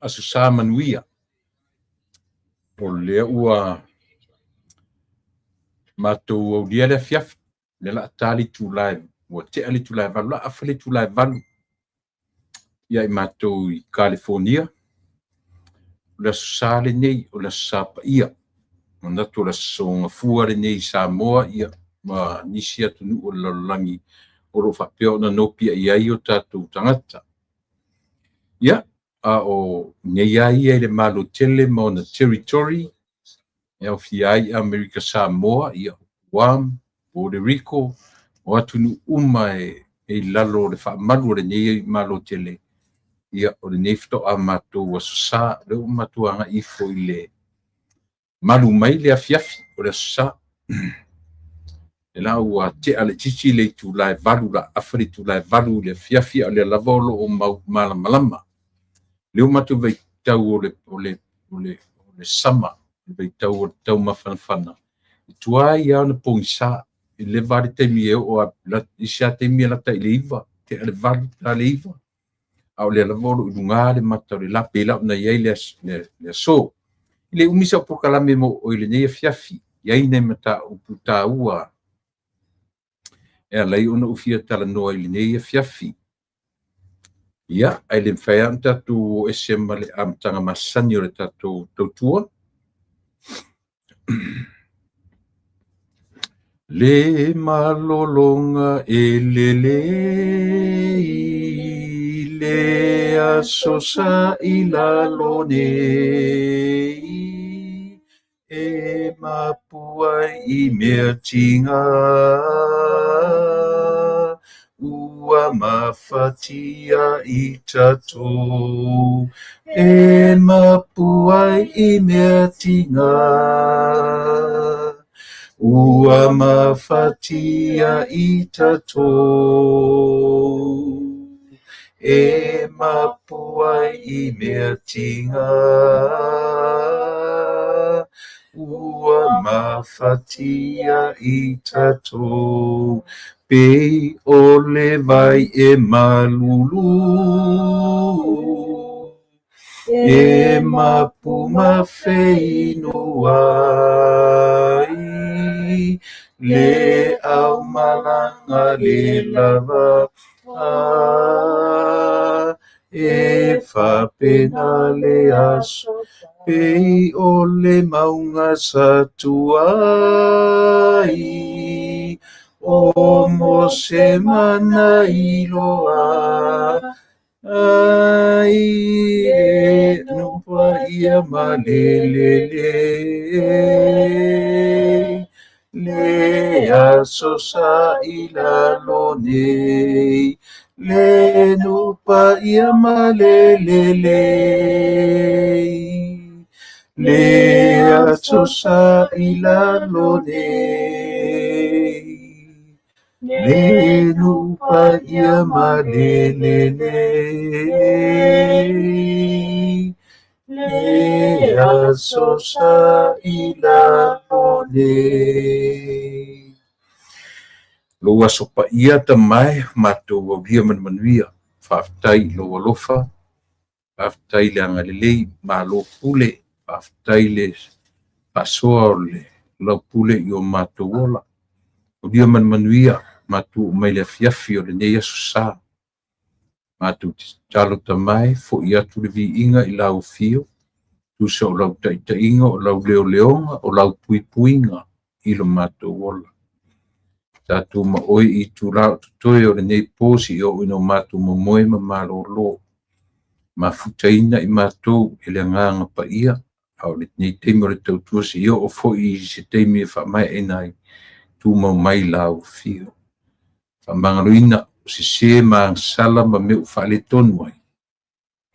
Aso Sa manuia. O lea ua matou aulia le afiafi, lea o le a ta le itula e, ua tea le itula e 8, la afa le itula e 8 ia i matou i Kalifonia. O le Aso Sa lenei, o le Aso Sa paia. Manatu o le Aso Gafua lenei i Samoa ia ma nisi atunuu o le lalolagi o lo o faapea ona nopiai ai o tatou tagata. Ia, a o nei lava ia i le Malo tele ma ona territory, e aofia ai Amerika Samoa, ia, Guam, Puerto Rico, o atunuu uma e i lalo o le faamalu o lenei Malo tele. Ia, o lenei faatoa matou Aso Sa, lea ua matou agai ifo i le malu mai le afiafi o le Aso Sa. E la ua tea laitiiti le itula e 8, la afa le itula e 8 i le afiafi, a o lea lava o lo o mau malamalama. Lea ua matou vaitau o le summer, le vaitau o le taumafanafana, e tuai lava ona pogisa. E leva lava le taimi e oo a isi lava taimi e lata i le 9, tea le 8, ta le 9, a o lea lava o lo o i luga le mata o le la, pei la ona i ai le aso. E le umi sau polokalame mo oe i lenei afiafi, e i ai nai mataupu taua e ala ai ona ou fia talanoa i lenei afiafi. Ia, ae le mafai lava ona tatou o ese ma le amataga masani o le tatou tautua. Le malologa e lelei, le aso sa i lalo nei, e mapu ai i mea tiga, ua mafatia i tatou. E mapu ai i mea tiga, ua mafatia i tatou. E mapu ai i mea tiga, ua mafatia i tatou. Pei o le vai e malulu, e mapu ma feinu ai, le aumalaga le lava a, e faapena le aso, pei o le mauga sa tu ai, o Mose ma na iloa ai, e nupa ia ma le lelei, le aso sa i lalo nei, le nupa ia ma le lelei, le aso sa i lalo nei, le nupa ia ma le lelei, le aso sa i lalo nei. Lou aso paia tamae, matou aulia ma le manuia. Faafetai i lou alofa, faafetai le agalelei, malo pule, faafetai le faasoa o le lau pule i o matou ola. Aulia ma le manuia, matou oo mai le afiafi o lenei Aso Sa. Matou te tatalo tamae, foi atu le viiga i lau afio, tusa o lau taitaiga, o lau leoleoga, o lau puipuiga i lo matou ola. Tatou ma oe i itula o totoe o lenei po si o ina o matou momoe ma malolo. Mafutaina i matou e le agaga paia, a o lenei taimi o le tautua se i oo foi i se taimi e faamaeaina ai, tumau mai lau afio. Faamagaloina o sese ma agasala ma mea ua faaletonu ai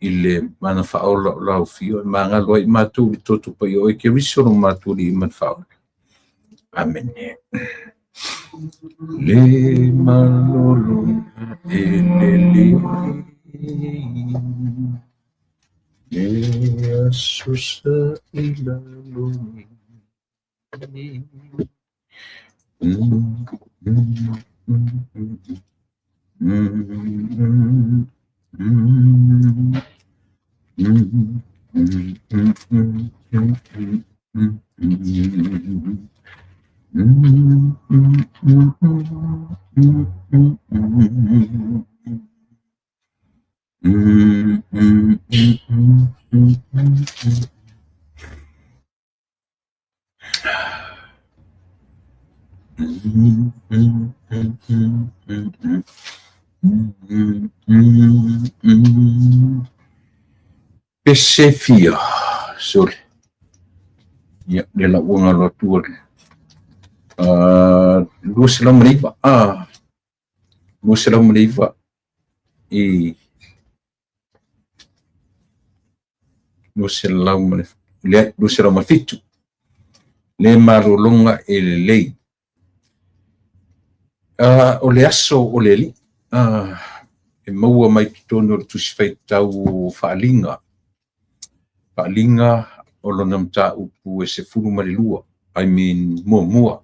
i le mana faaola o lau afio, e magalo ai matou i le toto paia o Keriso lo matou Alii ma le Faaola. Amene. Le malologa e lelei, le aso sa i lalo nei. Mm, mm, mm, mm, mm, mm, Pese fia, sole. Ia, le lauga lo atua le. 209, 209 i 207. Le malologa e lelei. O le aso o le Alii, e maua mai totonu o le Tusi Faitau Faaliga. Faaliga o lona mataupu e 12, I mean muamua.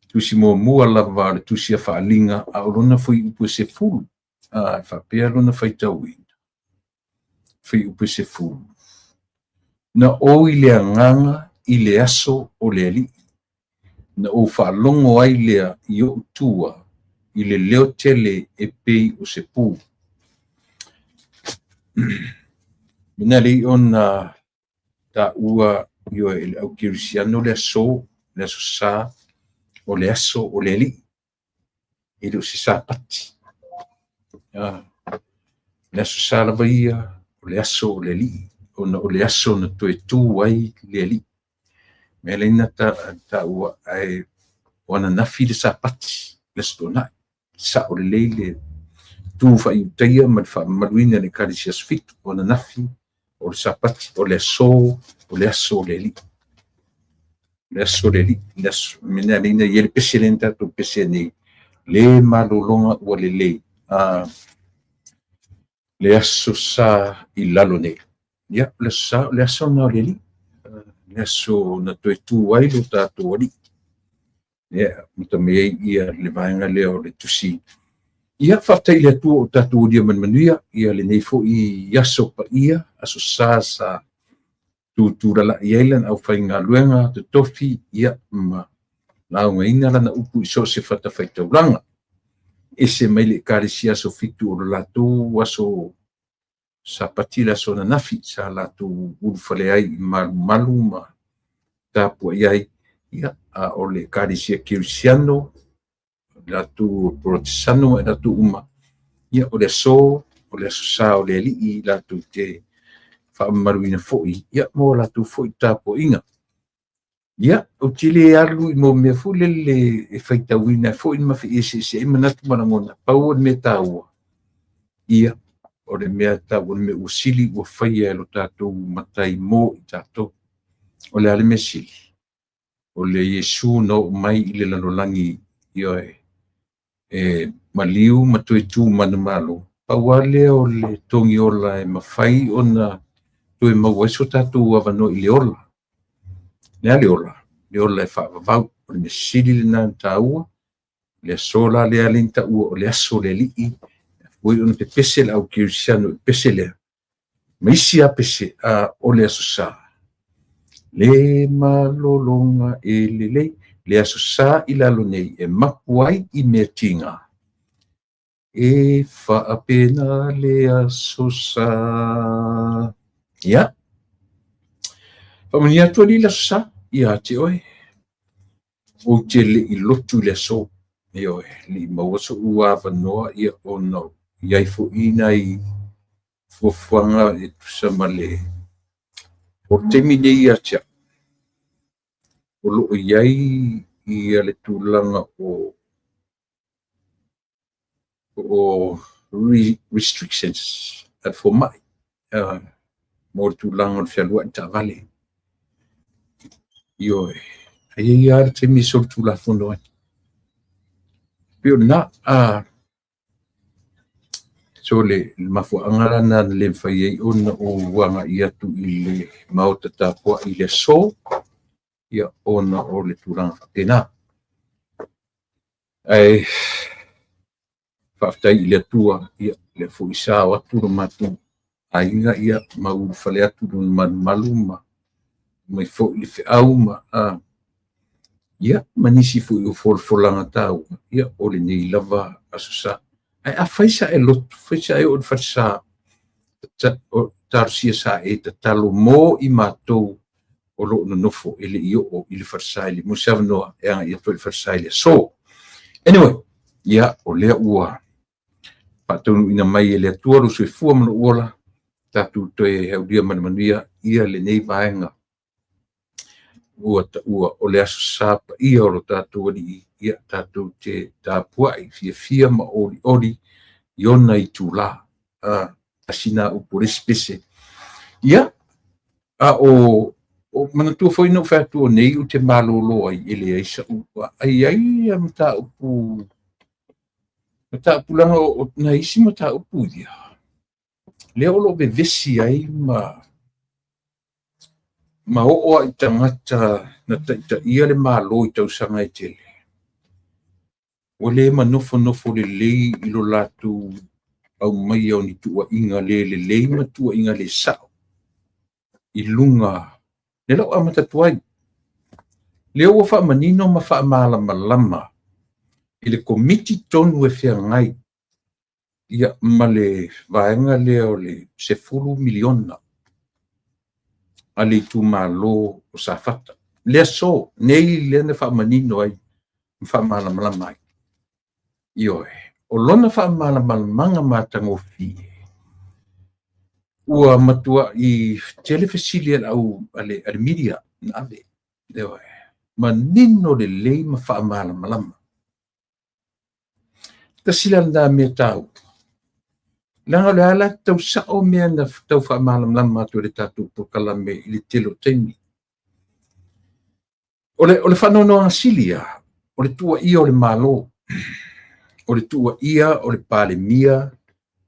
Tusi muamua lava le Tusi a Faaliga, a o lona fuaiupu e 10. E faapea lona faitauina. Fuaiupu e 10. Na ou i le agaga i le aso o le Alii. Na ou faalogo ai lea i ou tua i le leo tele e pei o se pu. Mena lei ona taua ioe e le au kerisiano le aso, le aso sa, o le aso o le Alii. E le o se sapati. Le aso sa lava ia, o le aso o le Alii, ona o le aso na toe tu ai le Alii. Mea leina taua ai o ananafi le sapati, le aso Toonai. Sa o le lei le tu faaiutaia ma le faamamaluina le Ekalesia Aso Fitu, o ananafi, o le sapati, o le aso, o le aso o le Alii. Le aso o le Alii, le aso, mea leina i ele pese le tatou pese nei, le malologa ua lelei. Le aso sa i lalo nei. Ia, le aso sa, le aso na o le Alii. Le aso na toe tu ai lo tatou Alii. Ia, mata mai ai ia le vaega lea o le tusi. Ia, faafetai i le Atua o tatou alia manumanuia, ia lenei foi aso paia, aso sa sa tutulalai ai lana aufaigaluega totofi, ia, ma laugaina lana upu i so o se fatafaitaulaga. Ese mai le Ekalesia Aso Fitu o le latou aso sapati le aso ananafi, sa latou ulufale ai i malumalu ma tapuai ai, ia, a o le Ekalesia Kerisiano, latou Protesano e latou uma, ia, o le aso, o le aso sa o le Alii, latou te faamamaluina foi, ia, mo latou foi tapuaiga. Ia, ou te le alu i mo mea foi lele e faitauina foi ma feeseeseai ai manatu ma lagona, pau o le mea taua, ia, o le mea taua, o le mea ua sili ua faia e lo tatou matai mo i tatou. O le a le mea sili? O le Iesu na oo mai i le lalolagi, ioe, e maliu ma toe tu manumalo, pau lava lea o le togiola e mafai ona toe maua ai so tatou avanoa i le ola. Le a le ola? Le ola e faavavau. O le mea sili lena na taua, le aso la lea le taua o le aso o le Alii, foi ona pepese le au kerisiano i pese lea. Ma isi a pese a o le aso sa. Le malologa e lelei, le aso sa i lalo nei e mapu ai i mea tiga. E faapena le aso sa. Ia. Faamanuia atu Alii le aso sa, ia te oe. Ou te le i lotu i le aso. Ioe, le i maua so'u avanoa, ia, ona iai foi nai fuafuaga e tusa ma le o le taimi nei ia te au. O loo iai ia le tulaga o restrictions a le fomai, mo le tulaga o le fealuai taavale. Ioe, ai ai lava le taimi e solitulafono ai. Pei o lena, so le mafuaaga la na le mafai ai ona ou agai atu i le maota tapuai i le aso, ia, ona o le tulaga faapena. Ae faafetai i le Atua, ia, lea foi sa o atu le matou aiga, ia ma ulufale atu lona malumalu ma mai foi le feau ma ia ma nisi foi o folafolaga taua, ia o lenei lava Aso Sa. Ae afai sa e lotu, fai sa e oo i le falesa, talosia sa e tatalo mo i matou o lo o nonofo e le i oo i le falesa i le maua se avanoa e agai atu ai i le falesa i le aso. Anyway, ia o lea ua faataunuuina mai e le Atua lou soifua ma lou ola, tatou toe aulia ma le manuia ia lenei vaega ua taua o le Aso Sa paia o lo tatou Alii, ia tatou te tapuai fiafia ma olioli i ona itula. Tasi lena upu o le isi pese. Ia, a o manatua foi na ou fai atu o nei ou te malolo ai, e leai sa'u, ai i ai ia mataupu leaga o nai isi mataupu ia lea o lo o vevesi ai ma oo lava i tagata na taitaia le Malo i tausaga e tele, ua le manofonofo lelei i lo latou aumaia o ni tuuaiga le lelei ma tuuaiga le sa'o i luga. Lea la ua amata atu ai, lea ua faamanino ma faamalamalama i le Komiti tonu e feagai ia ma le vaega lea o le $10 miliona a le itumalo o Safata. Le aso nei lea na faamanino ai ma faamalamalama ai. Ioe, o lona faamalamalamaga matagofie ua matuai tele fesili a le media na ave. Ioe, manino lelei ma faamalamalama. Tasi la lena mea taua, leaga o lea la tau sao mea na tau faamalamalama atu e le tatou polokalame i le tele o taimi. O le faanoanoaga sili lava, o le tuuaia o le Malo, o le tuuaia o le Palemia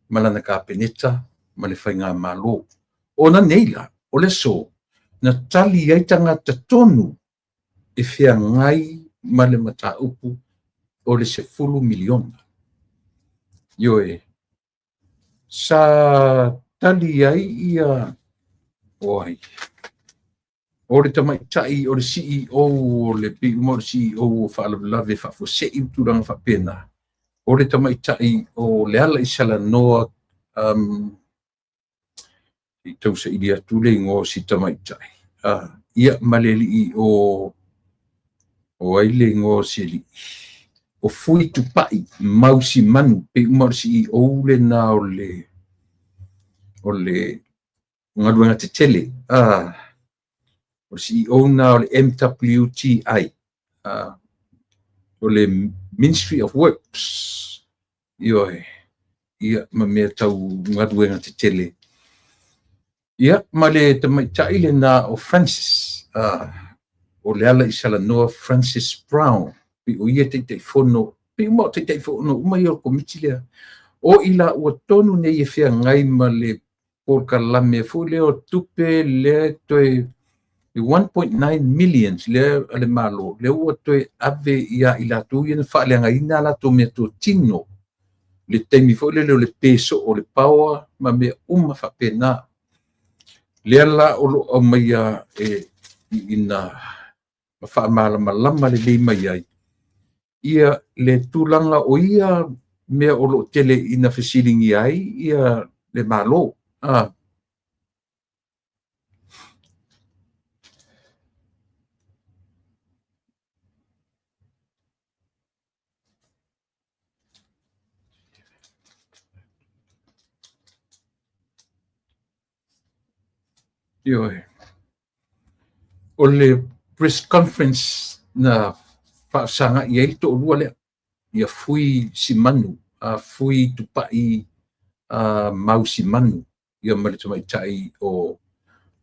ma lana Kapeneta ma le Faigamalo. Ona nei la, o le aso, na tali ai tagata tonu e feagai ma le mataupu o le $10 miliona. Ioe, sa tali ai ia, o ai? O le tamaitai o le CEO o le pei uma o le CEO o faalavelave faafuasei ma tulaga faapena, o le tamaitai o Lealaisalanoa, i tausaili atu le igoa o si tamaitai, ia ma le alii o ai le igoa o si alii? O Fui Tupai Mausimanu, pei uma o le CEO lena o le galuega tetele, o le CEO lena o le MWTI, o le Ministry of Works, ioe, ia ma mea tau galuega tetele. Ia, ma le tamaitai lena o Francis, o Lealaisalanoa Francis Brown, pei o ia Taitaifono, pei uma o Taitaifono uma ia o le Komiti lea. O i laua tonu nei e feagai ma le polokalame foi lea o tupe lea toe 1.9 million lea a le Malo, lea ua toe ave ia i latou ia na faaleagaina a latou meatotino le taimi foi lele o le pe soo o le power ma mea uma faapena. Lea la o lo o aumaia e ina faamalamalama lelei mai ai ia le tulaga o ia mea o lo o tele ina fesiligia ai ia le Malo. Ioe. O le press conference na faafesagai ai le toalua lea, ia Fui Simanu, Fui Tupai Mausimanu, ia ma le tamaitai o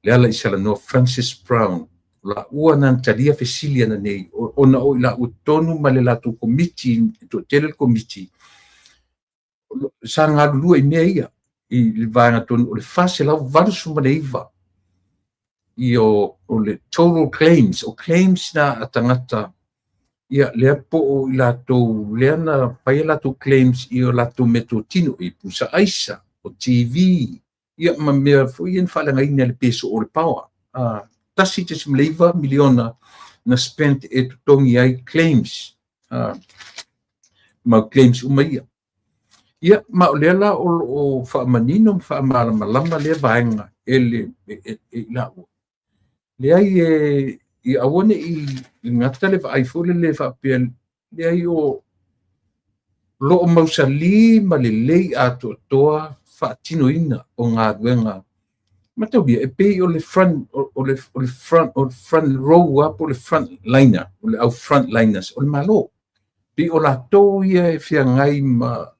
Lealaisalanoa Francis Brown. Laua na talia fesili ana nei, ona o i laua tonu ma le latou komiti, e toatele le komiti, sa galulue i mea ia, i le vaega tonu o le 489 ia o le total claims, o claims na a tagata, ia lea po o i latou, lea na fai a latou claims i o latou meatotino, i pusa aisa, o TV, Ia ma mea foi ia na faaleagaina e le peso o le power. $1.9 miliona na spent e totogi ai claims, mau claims uma ia. Ia, ma o lea la o lo o faamanino ma faamalamalama lea vaega e le e i laua. Leai e ia aua ne i gata le vaai foi lele faapea, leai o lo o mausali ma lelei atoatoa faatinoina o galuega. Mataulia e pei o le front o le o le front o le front row a po o le front liner, o le au front liners o le Malo. Pei o latou ia e feagai ma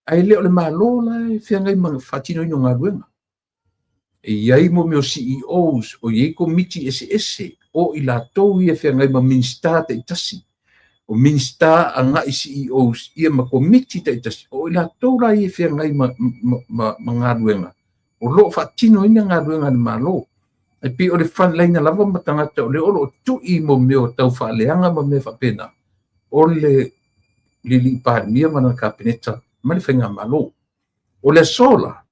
ae le o le Malo la e feagai ma faatinoina o galuega. E i ai mo mea o CEOs, o i ai komiti eseese, o i latou ia e feagai ma Minisita taitasi. O Minisita agai CEOs ia ma komiti taitasi, o i latou la ia e feagai ma galuega, o lo o faatinoina galuega a le Malo. E pei o le frontliner lava ma tagata o lea o lo o tui mo mea o tau faaleaga ma mea faapena, o le alii Palemia ma lana Kapeneta ma le Faigamalo. O le aso la,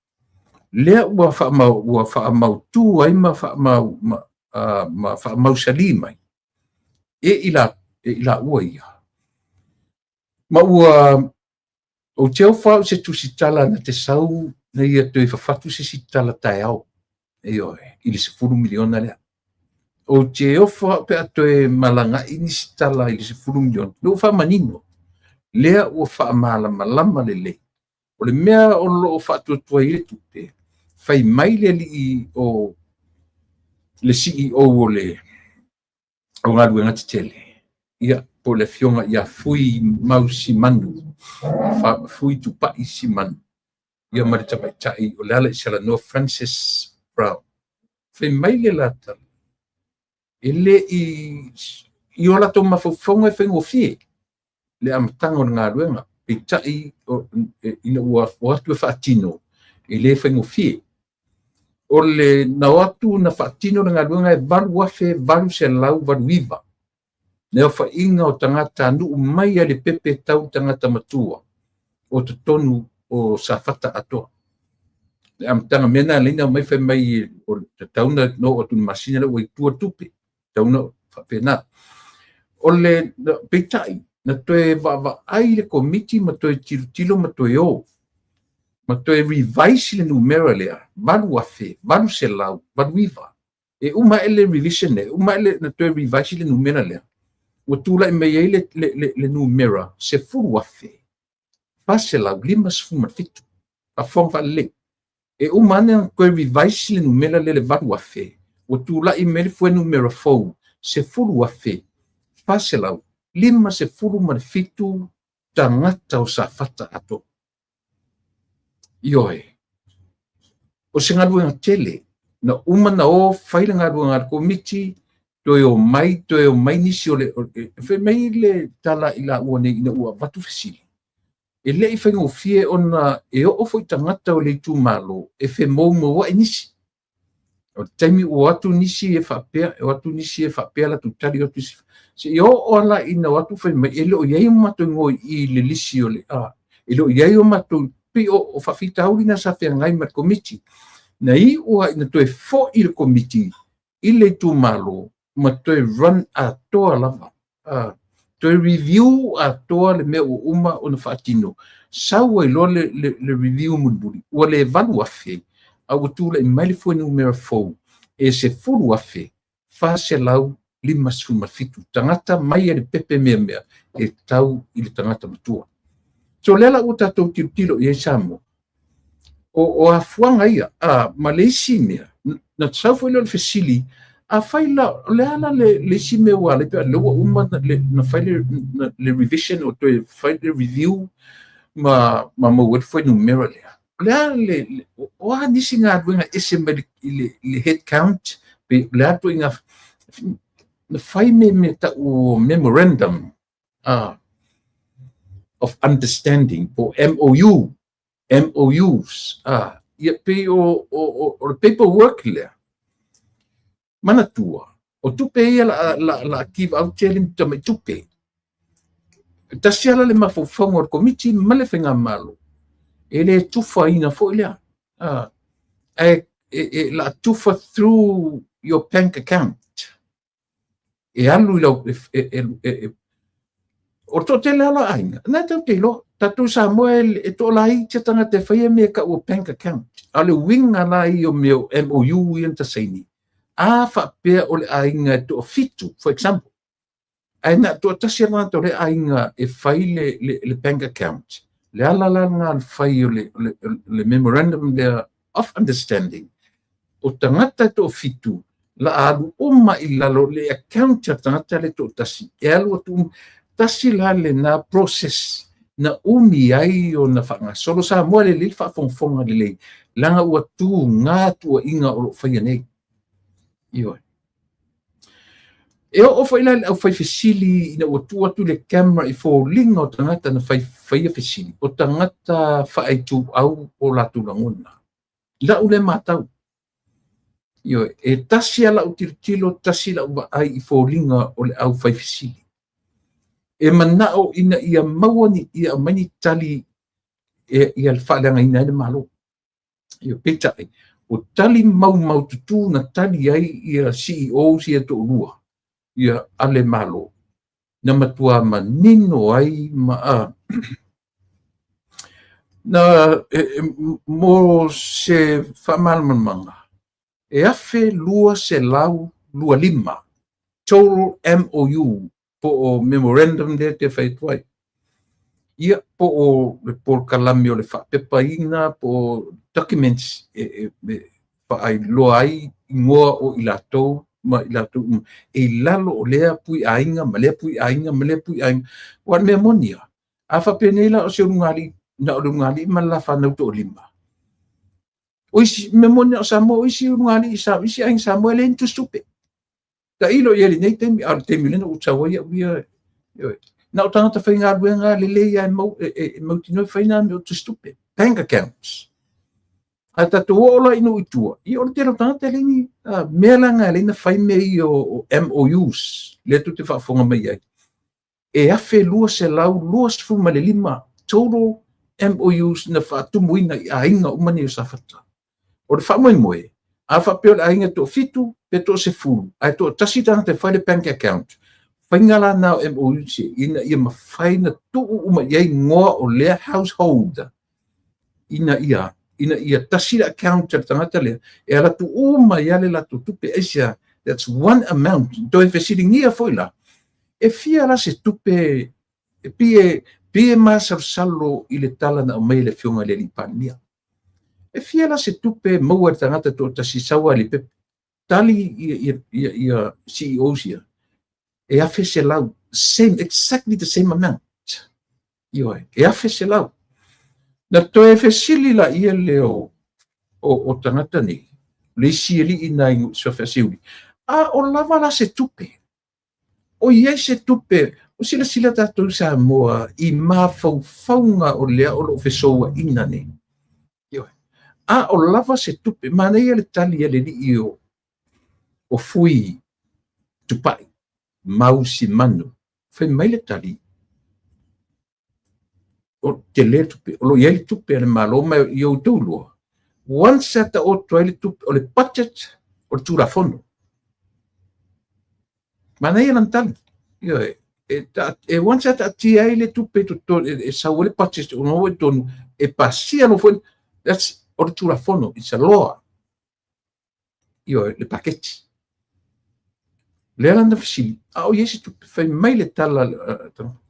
lea ua faamautu ai ma faamausali mai e i laua ia. Ma ua ou te ofo au i se tusitala na te sau na ia toe fafatu se isi tala taeao, ioe, i le 10 miliona lea. Ou te ofo au pe a toe malagai nisi tala i le 10 miliona. Lea ua faamanino, lea ua faamalamalama lelei. O le mea o lo o faatuatua i le tupe, fai mai le alii o le CEO o le o galuega tetele, ia, po o le afioga ia Fui Mau Simanu, Fui Tupai Simanu, ia ma le tamaitai o le ala i Salanoa Francis Brown. Fai mai le lata, e le i o latou mafaufauga e faigofie le amataga o le galuega, peitai ina ua o atu e faatino, e le faigofie. O le na o atu na faatino le galuega e 8,889 le aofaiga o tagatanuu mai lava i le pepe tau tagata matua o totonu o Safata atoa. Le amataga mea na ala ai ona omai fai mai o tatau ona oo atu i le masina lea ua i tua le tupe, tatau ona faapena. O le peitai, na toe vaavaai le komiti ma toe tilotilo ma toe o, ma toe revise le numera lea, 8,889. E uma ae le revision lea, uma ae na toe revise le numera lea, ua tulai mai ai le numera 10,457. Faafofoga faalelei. E uma ane ona toe revise le numera lea le 8,000, ua tulai mai le fuainumera fou, 10,457 tagata o Safata atoa. Ioe, o se galuega tele, na uma na o fai le galuega a le komiti, toe o mai nisi o le fai mai le tala i laua nei ina ua avatu fesili. E le i faigofie ona e oo foi tagata o le itumalo e femoumouai nisi. O le taimi ua o atu nisi e faapea, o atu nisi e faapea latou tali, o atu nisi. Seia oo lava ina o atu fai mai, e le o i ai o matou igoa i le lisi o le, e le o i ai o matou, pei o faafitauli na sa feagai ma le komiti. Na iu lava ina toe foi le komiti i le itumalo ma toe run atoa lava. Toe review atoa le mea ua uma ona faatino. Sau ai loa le review mulimuli, ua le 8,000, a ua tulai mai le fuainumera fou e 10,457 tagata mai le pepe mea mea e tau i le tagata matua. So lea la ua tatou tilotilo i ai Samoa. O afuaga ia, ma le isi mea, na sau foi lea o le fesili, a fai la, o le a la le isi mea ua ala ai pe lea ua uma na fai le revision o toe fai le review ma maua ai le fuainumera lea. O le a le, o a nisi galuega ese mai le head count, pe o le a ituaiga, na fai me tau memorandum of understanding po MOU, MOUs, ia pei o le paperwork lea. Manatua, o tupe ia la give out le tamai tupe. Tasi ala le mafaufauga o le komiti ma le faigamalo, e le tufaina foi lea. Ae e la tufa through your bank account. E alu i lau o le toatele lava o aiga, na e tatou te iloa, tatou Samoa e toalaiti tagata e faia mea e tau o bank account. A o le uiga la ia o mea o MOU ia na saini, a faapea o le aiga e toafitu, for example, ae na toatasi le tagata o le aiga e fai le bank account, le ala la lena o le fai o le memorandum lea of understanding, o tagata e toafitu la alu uma i lalo le account a tagata le toatasi, e alu atu tasi la lena process na umi ai ona faagasolo Samoa lelei faafogafoga lelei, leaga ua tuga tuuaiga o lo o faia nei. Ioe. E oo foi la i le aufaifesili ina ua tuu atu le camera i foliga o tagata na faia fesili, o tagata faaituau o latou lagona. Lau lea matau. Ioe, e tasi lava lau tilotilo, tasi lau vaai i foliga o le aufaifesili. E manao ina ia maua ni, ia aumai ni tali ia faaleagaina ai le Malo. Ia peitai, o tali maumaututu na tali ai ia CEOs ia toalua ia a le Malo, na matua manino ai ma na mo se faamalamalamaga, e 1225 total MOU po o memorandum lea te fai atu ai. Ia po o le polokalame o le faapepaina po o documents e faailoa ai igoa o i latou ma i latou uma e i lalo o lea pui aiga ma lea pui aiga ma lea pui aiga. Ua mea moni ia, a faapenei la o se ulugalii, na o le ulugalii ma le lafanau toalima. O isi mea moni o Samoa, o isi ulugalii sa isi aiga Samoa e leai ni tusitupe. Tailo i ai i lenei taimi, a o le taimi lea na ou sau ai au ia, na o tagata faigaluega lelei lava e mautinoa e fai nā mea o tusitupe, bank accounts. A tatou oo la i nuu i tua, ia o le tele o tagata e leai ni mea la na e alai ona fai mea ia o MOUs, lea tou te faafofoga mai ai. E 1225 total MOUs na faatumuina i aiga uma nei o Safata. O le faamoemoe, a faapea o le aiga e toafitu pe toasefulu, ae toatasi tagata e fai le bank account, faiga la na o MOUs ina ia mafai na tuu uma i ai igoa o lea household, ina ia tasi le account a le tagata lea, e ala atu uma i le latou tupe. Aisea, that's one amount. Toe fesiligia foi la, e fia la se tupe e pie masalosalo i le tala na aumai e le afioga i le alii Palemia. E fia la se tupe maua e le tagata toatasi sau a le pepe. Tali ia CEOs ia, e 1,100, same, exactly the same amount. Ioe, e 1,100. Na toe fesili la ia lea o tagata nei, le isi alii nai Suafa Seuli, a o lava la se tupe. O i ai se tupe, o silasila tatou Samoa i mafaufauga o lea o loo fesouaina nei. Ioe. A o lava se tupe, manaia le tali a le alii o Fui Tupai, Mausi Manu. Fai mai le tali, o tele tupe, o lo i ai le tupe a le Malo ma i outou lua. Once e taoto ai le tupe, o le budget o le Tulafono. Manaia lana tali. Ioe, e once e taatia ai le tupe e sau ai le budget o no i tonu, e pasia lo foi, that's o le Tulafono, it's a law. Ioe, le paketi. Lea lana fesili, a o i ai se tupe, fai mai le tala,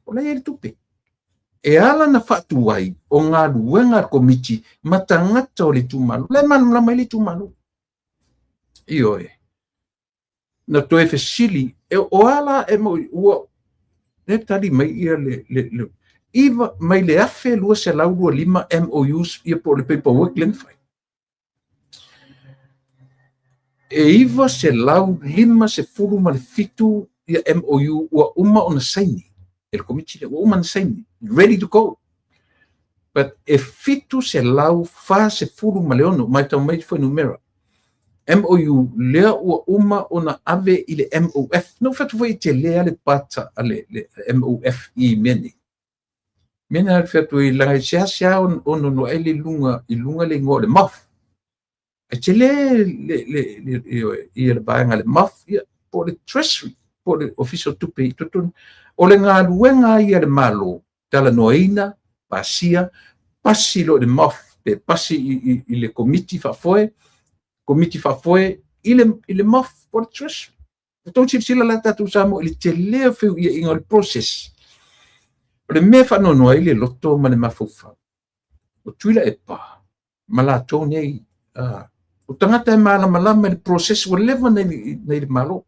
o la i ai le tupe. E ala na faatuai o galuega a le komiti ma tagata o le itumalo. La e malamalama ai le itumalo. Ioe. Na toe fesili, e o ala e mo ua le tali mai ia le iva mai le 1225 MOUs ia po o le paperwork lea na fai. E 957 ia MOU ua uma ona saini e le komiti lea, ua uma ona saini, ready to go. But e 746, mai tau mai fuainumera MOU lea ua uma ona ave i le MOF. Na ou fai atu foi e tele le pata a le MOF i mea nei. Mea na fai atu i laga e seasea ono no ai le lunga i lunga le igoa o le MOF. Ae tele le vaega le MOF, ia, po o le Treasury, po o le Ofisa o Tupe i totonu. O le galuega ia a le Malo, talanoaina, pasia, pasi loa i le MOF, pe pasi i le Komiti Faafoe, Komiti Faafoe i le MOF po o le Treasury. Ua outou silasila la tatou Samoa i le tele o feuiaiga o le process. O le mea e faanoanoa ai le loto ma le mafaufau, o Tuilaepa ma latou nei, o tagata e malamalama i le process ua leva ona i le Malo.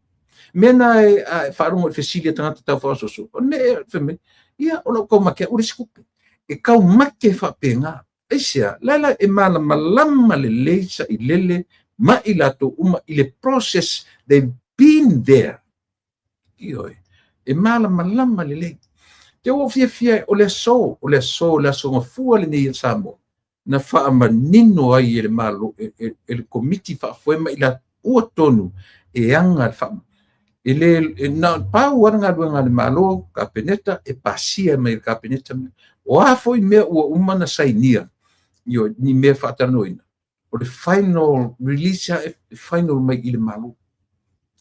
Mea na e faalogo i le fesili a tagata taufaaosooso, o le mea e fai mai, ia o lou taumate lava ua leai se tupe. E taumate faapena. Aisea? La la e malamalama lelei sailele ma i latou uma i le process, they've been there. Ioe, e malamalama lelei. Te ua fiafia, o le aso, o le aso, o le aso gafua lenei o Samoa, na faamanino ai e le Malo, e le Komiti Faafoe ma i latou ua tonu e aga le faa e le na pau lava le galuega a le Malo, Kapeneta, e pasia mai e le Kapeneta. O a foi mea ua uma ona sainia, ioe, ni mea faatalanoaina, o le final release e final mai i le Malo.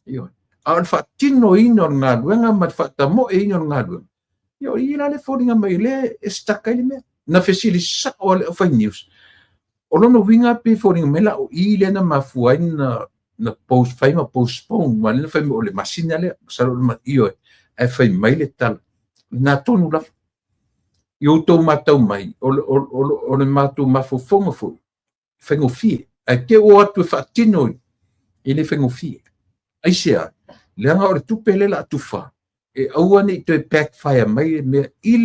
Ioe. A o le faatinoina o le galuega ma le faatamoeina o le galuega, ia o i la le foliga mai lea e stuck ai le mea. Na fesili sao lava le aufai news. O lona uiga pe foliga mai la o i lea na mafua ai na post, fai ma postpone, ma lea na fai mai o le masina lea, masalo o le ioe, ae fai mai le tala, na tonu lava. I outou matau mai, o le matou mafaufauga foi, faigofie. Ae te o atu e faatino, e le faigofie. Aisea? Leaga o le tupe lea la tufa, e aua ne i toe backfire mai le mea i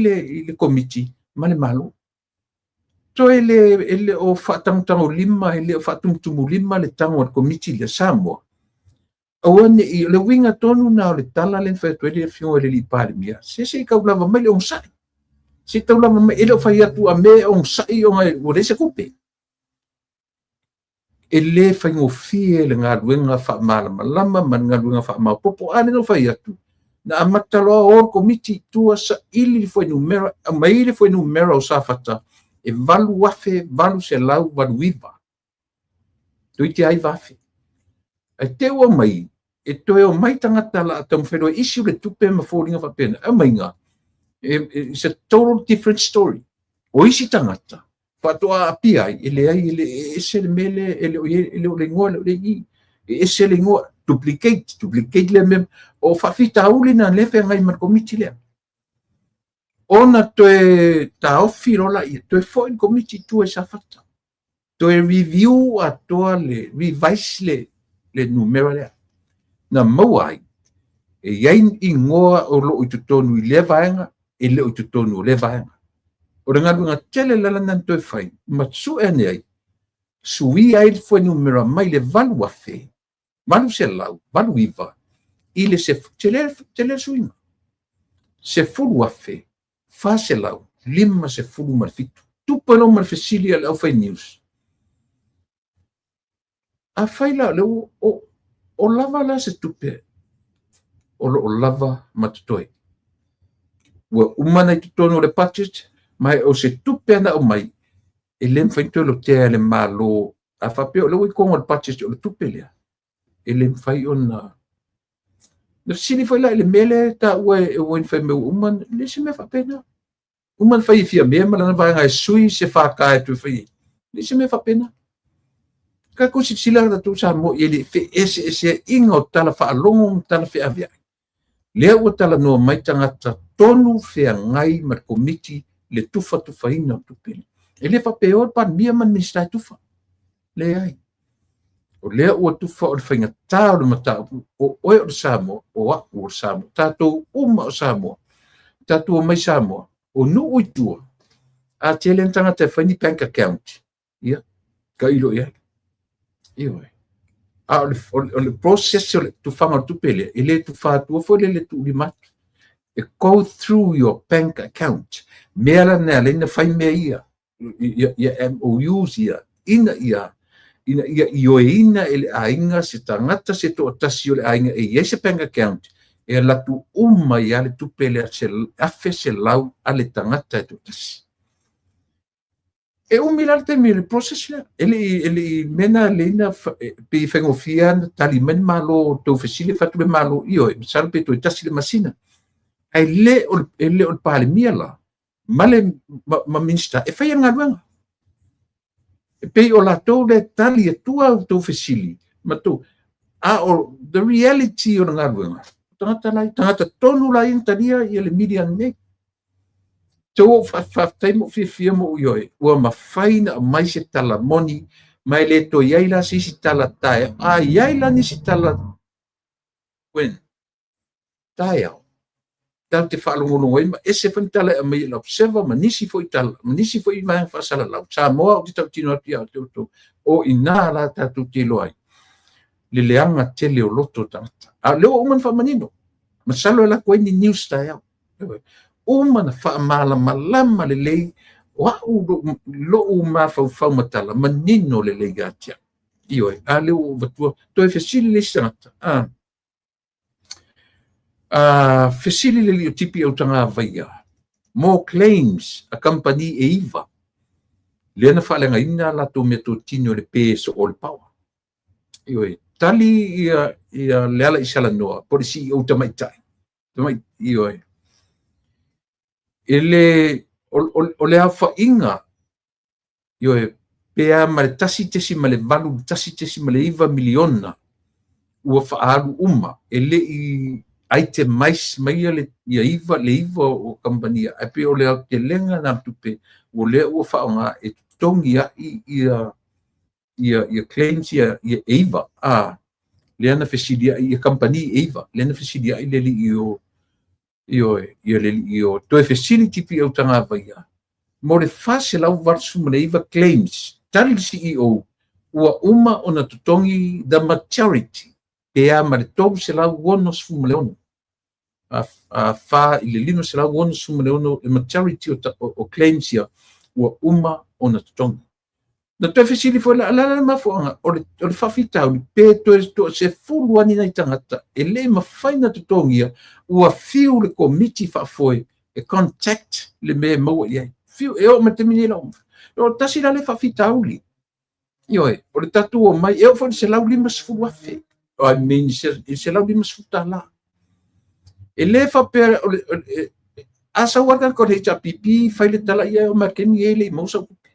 le komiti ma le Malo. Toe le, e le o faatagotagolima, e le o faatumutumulima le tago a le komiti lea Samoa. Aua ne i, o le uiga tonu na o le tala lea na fai atu ai le afioga i le alii Palemia, se i tau lava mai le onosai. Se i tau lava mai, e le o fai atu a mea e onosai ona ua leai se tupe. E le faigofie le galuega faamalamalama ma le galuega faamaopoopo. A lea na fai atu, na amata loa o le komiti i tua saili le fuainumera, aumai le fuainumera o Safata e 8,889. Toeitiiti lava 9,000. Ae te ua mai, e toe o mai tagata la taumafai loa e issue le tupe ma foliga faapena. Aumaiga, it's a total different story. O isi tagata, faatoa aapia ai, e leai, e le ese le mea lea, e le o le igoa, e le o le i, e ese le igoa, duplicate, duplicate le mea. O faafitauli na lea feagai ma le komiti lea. Ona toe taofi loa laia, toe foi le komiti i tua i Safata. Toe review atoa le, revise le numera lea. Na maua ai, e i ai igoa o loo i totonu i lea vaega, e le o i totonu o lea vaega. O le galuega tele lala na toe fai, ma sue ane ai, suia ai le fuainumera mai le 8,000, 889, i le tele, tele suiga. 10,457. Tupu ai loa ma le fesili a le aufai news. A fai la o le o lava la se tupe, o loo lava ma totoe. Ua uma na i totonu o le budget, ma o se tupe ana aumai, e le mafai toe lotea e le Malo. A faapea o le ua i totonu o le budget o le tupe lea, e le mafai ona. Na fesili foi la i le mea lea e taua e Wayne fai mai ua uma, le se mea faapena. Uma na fai e Fiame ma lana vaega e sui se FK e toe fai ai. Le se mea faapena. Tatou silasila tatou Samoa i le feeseeseaiga o tala faalogo ma tala feaveai. Lea ua talanoa mai tagata tonu feagai ma le komiti le tufatufaina o tupe. E le faapea o le Palemia ma le Minisita e tufa. Leai. O lea ua tufa o le faigata o le mataupu, o oe o le Samoa, o au o le Samoa, tatou uma o Samoa, tatou omai Samoa, o nuu i tua, a tele ni tagata e fai ni bank account, ia, tailo i ai. Ioe. A o le process o le tufaga o le tupe lea, e le tufa atua foi le tuulima atu. E go through your bank account. Mea la na alai na fai mea ia, ia MOUs ia, ina ia ioeina e le aiga se tagata se toatasi o le aiga e i ai se bank account, e alu atu uma ia le tupe lea se 1,100 a le tagata e toatasi. E umi la le taimi o le process lea. E le i mea na lelei na pei e faigofie lava ona tali mai le Malo tou fesili, fai atu le Malo, ioe, masalo pe toe 1 le masina. Ae le o e le o le Palemia la ma le ma Minisita e faia le galuega. E pei o latou le tali atua outou fesili ma tou, a o the reality o le galuega, tagata la, tagata tonu la ia na talia ia le media nei. So ua ou faafetai ma ou fiafia ma ou ioe ua mafai na aumai se tala moni, ma e le toe i ai la se isi tala taeao. A i ai la nisi tala when taeao tatou te faalogologo ai ma ese foi ni tala e aumai e le Observer ma nisi foi tala ma nisi foi vaega faasalalau Samoa. Ou te tautino atu ia te outou, o i ina la tatou te iloa ai le leaga tele o loto o tagata. A o lea ua uma ona faamanino, masalo e alu atu ai ni news taeao, uma na faamalamalama lelei. O au lou mafaufau ma tala manino lelei ia te au. Ioe, a lea ua ou avatua toe fesili le isi tagata. Fesili le alii o Tipi Autagavaia mo claims a kamupani e 9 lea na faaleagaina latou meatotino i le pe soo o le power. Ioe, tali ia Lealaisalanoa po o le CEO tamaitai. Ioe, e le o le aofaiga, ioe, pe a ma le 1.8, 1.9 miliona ua faaalu uma. E le i itemize mai le ia iva le iva o kamupani, ae pei o le aotelega na tupe ua lea ua faaaoga e totogi ai ia claims ia e 9. A lea na fesili ai ia kamupani e 9 lea na fesili ai le alii o, ioe, ia le alii o toe fesili Tipi Autagavaia mo le 489 claims. Tali le CEO ua uma ona totogi the majority, pe a ma le 366 a fa i le 566, le majority o claims ia ua uma ona totogi. Na toe fesili foi la la la mafuaaga o le faafitauli pe toe 10 ani nai tagata e le mafai na totogia. Ua fiu le komiti faafoe e contact le mea e maua i ai, fiu e oo mai taimi nei lau o tasi la le faafitauli. Ioe, o le tatou o mai e oo foi le 150,000, I mean $150. E le faapea o le, a sau lava le HRPP fai le tala ia e o mai le taimi e le i maua sau tupe.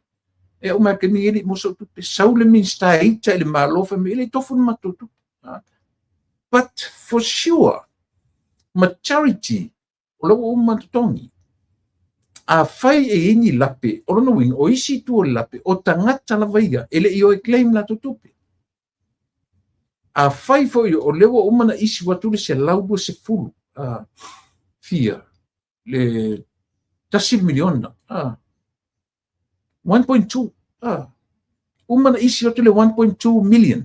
E o mai le taimi e le i maua sau tupe. Sau le Minisita e ita i le Malo, fai mai e le i tofu le matou tupe. But for sure, majority o la ua uma totogi. A fai e i ai ni lape, o lona uiga, o isi itu o le lape, o tagata lava ia e le i o e claim latou tupe. A fai foi o lea ua uma na issue atu le 120 fia le 1 miliona, 1.2, uma na issue atu le 1.2 million.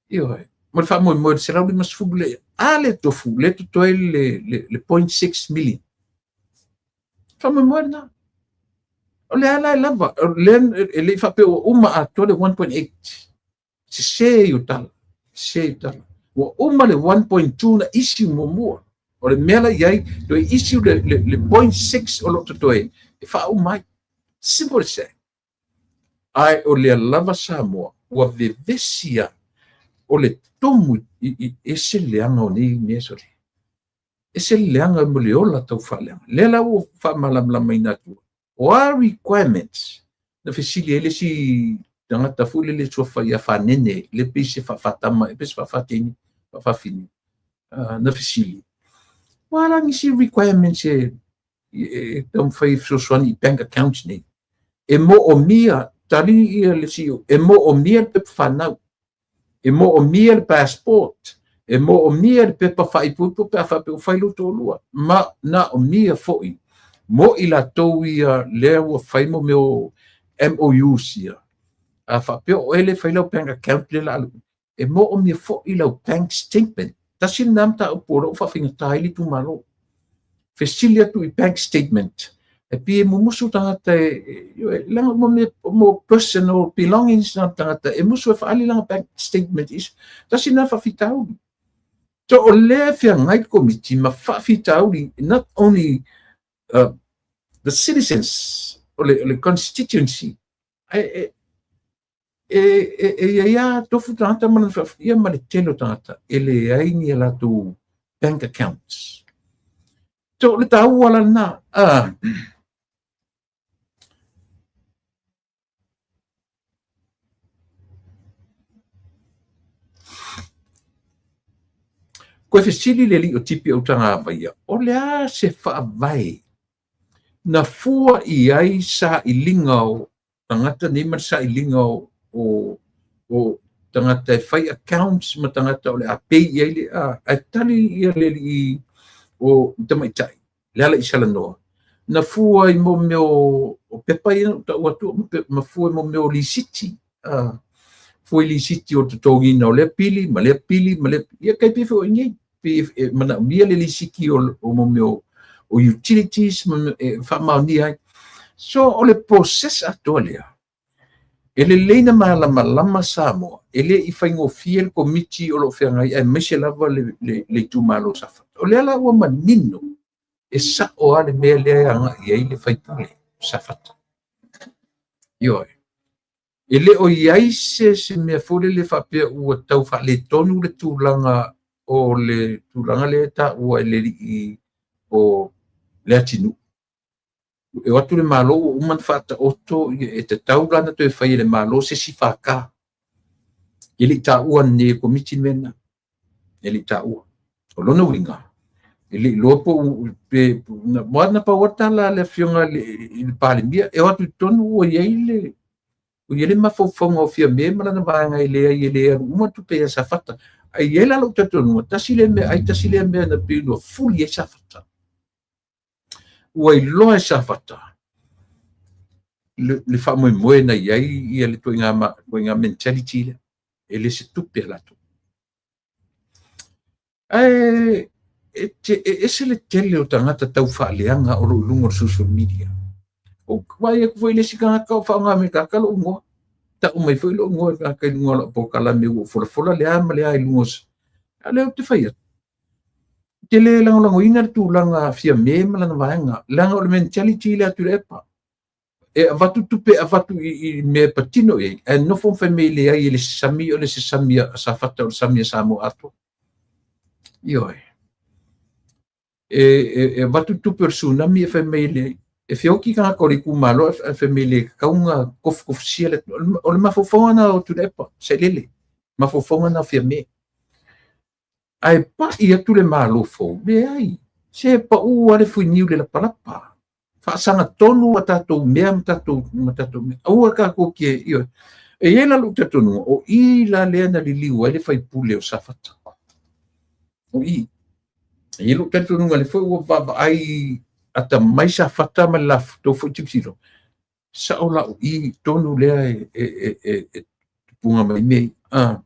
Ioe, mo le faamoemoe le 150 le a le tofu le totoe le 0.6 million. Faamoemoe lena. O le ala e lava, o lea e le i faapea ua uma atoa le 1.8. Sese i o tala, sese i tala. Ua uma le 1.2 na issue muamua. O le mea la i ai, toe issue le 0.6 o lo o totoe e faauma ai. Simple as that. Ae o lea lava Samoa ua vevesi a o le tumu i ese leaga o nei mea sole. Ese le leaga mo le ola tau faaleaga. Lea la ua faamalamalamaina atu. O a requirements na fesili ai le isi tagata foi lele suafa ia Fanene, le pei se faafatama, e pe se faafateine, faafafine, na fesili. Ua la nisi requirements e taumafai e fesoasoani i bank accounts nei. E moomia, tali ia le CEO, e moomia le pepa fanau, e moomia le passport, e moomia le pepa faaipuipu pe a faapea ua fai lou toalua. Ma na o mia foi, mo i latou ia lea ua fai mo mea o MOUs ia. A faapea o ele fai lau bank account le la e moomia foi lau bank statement. Tasi lena mataupu o loo faafaigata ai le itumalo. Fesili atu i bank statement. E pi e mumusu tagata e leaga mo mea mo personal belongings na tagata e musu e faaali lana bank statement is. Tasi lena faafitauli. So o lea feagai le komiti ma faafitauli, not only the citizens o le constituency. Ae e i ai lava tofu tagata ma lana ia ma le tele o tagata e leai ni a latou bank accounts. So o le taua la lena. Toe fesili le alii o Tipi Autagavaia, o le a se faavae na fua i ai sailiga o tagata nei ma le sailiga o tagata e fai accounts ma tagata o le a pay i ai le ae tali ia le alii o tamaitai le ala i salanoa na fua i mo mea o pepa ia na ou tau atu ma fua i mo mea o lisiti fua i lisiti o totogiina o lea pili ma lea pili ma lea ia kai pei foi nei pe e manaomia le lisiti o mo mea o utilities ma e faamaonia ai. So o le process atoa lea e lelei na malamalama Samoa e le i faigofie le komiti o lo o feagai aemaise lava le itumalo o Safata. O lea la ua manino e sao lava le mea lea e agai i ai le faipule o Safata. Ioe. E le o i ai se mea foi lele faapea ua tau faaletonu le tulaga o le tulaga lea e taua e le alii o Leatinuu. E o atu le Malo ua uma ona faataoto e tatau la ona toe fai e le Malo se isi FK. E le i taua nei e le komiti le mea lena. E le i taua. O lona uiga, e le i iloa po o pe na pau lava le tala a le afioga i le Palemia, e o atu i totonu ua i ai le mafaufauga o Fiame ma lana vaega e leai e le alu uma tupe ia Safata. Ae i ai la lou talitonuga, tasi lea mea ai tasi lea mea na pei ua fuli ai Safata. Ua iloa e Safata le faamoemoe na i ai ia le ituaiga mentality lea, e le se tupe a latou. Ae e ese le tele o tagata tau faaleaga o lo o i luga o le social media. Ou vaai atu foi i le isi tagata o faaaoga mai e le tagata lou igoa. Tau mai foi lou igoa e le tagata i luga o lau polokalame ua ou folafola le a ma le a i luga o... A o lea ou te fai atu, ou te le lagolagoina le tulaga Fiame ma lana vaega, leaga o le mentality lea a Tuilaepa. E avatu tupe, avatu i mea e patino i ai, ae nofo ma fai mai leai e le sami o le se sami a Safata o le sami a Samoa atoa. Ioe. E avatu tupe o le tsunami e fai mai leai. E feoti tagata o le itumalo e fai mai le tatau ona tofutofusia le... O le mafaufauga na o Tuilaepa, sailele. Mafaufauga na o Fiame. Ae pai atu le Malo fou, leai. Se pau lava le fuiniu i le lapalapa. Faasagatonu a tatou mea ma tatou mea. Aua tatou te... Ioe. E i ai la lou talitonuga, o i la lea na liliu ai le faipule o Safata. O i. E i ai lou talitonuga lea foi ua vaavaai atamai Safata ma le latou foi tilotilo. Sao la o i tonu lea e tupuga mai mea ia.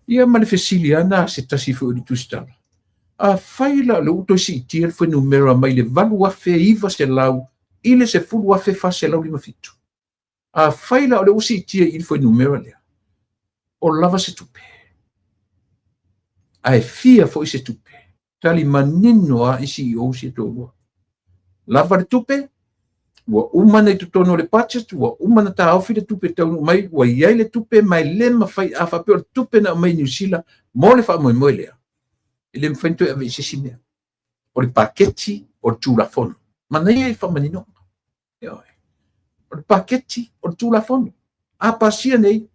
Ia ma le fesili lava na a se tasi foi o le Tusitala. Afai la o lea ua toe siitia le fuainumera mai le 8,900 i le 10,457. Afai la o lea ua siitia i le fuainumera lea, o lava se tupe. Ae fia foi se tupe. Tali manino lava i CEO si e toalua. Lava le tupe, ua uma na i totonu o le budget, ua uma na taofi le tupe taunuu mai, ua i ai le tupe, ma e le mafai, a faapea o le tupe na aumai i Niu Sila mo le faamoemoe lea, e le mafai ona toe ave i se isi mea. O le paketi o le Tulafono. Manaia i faamaninoga. O le paketi o le Tulafono. A pasia nei,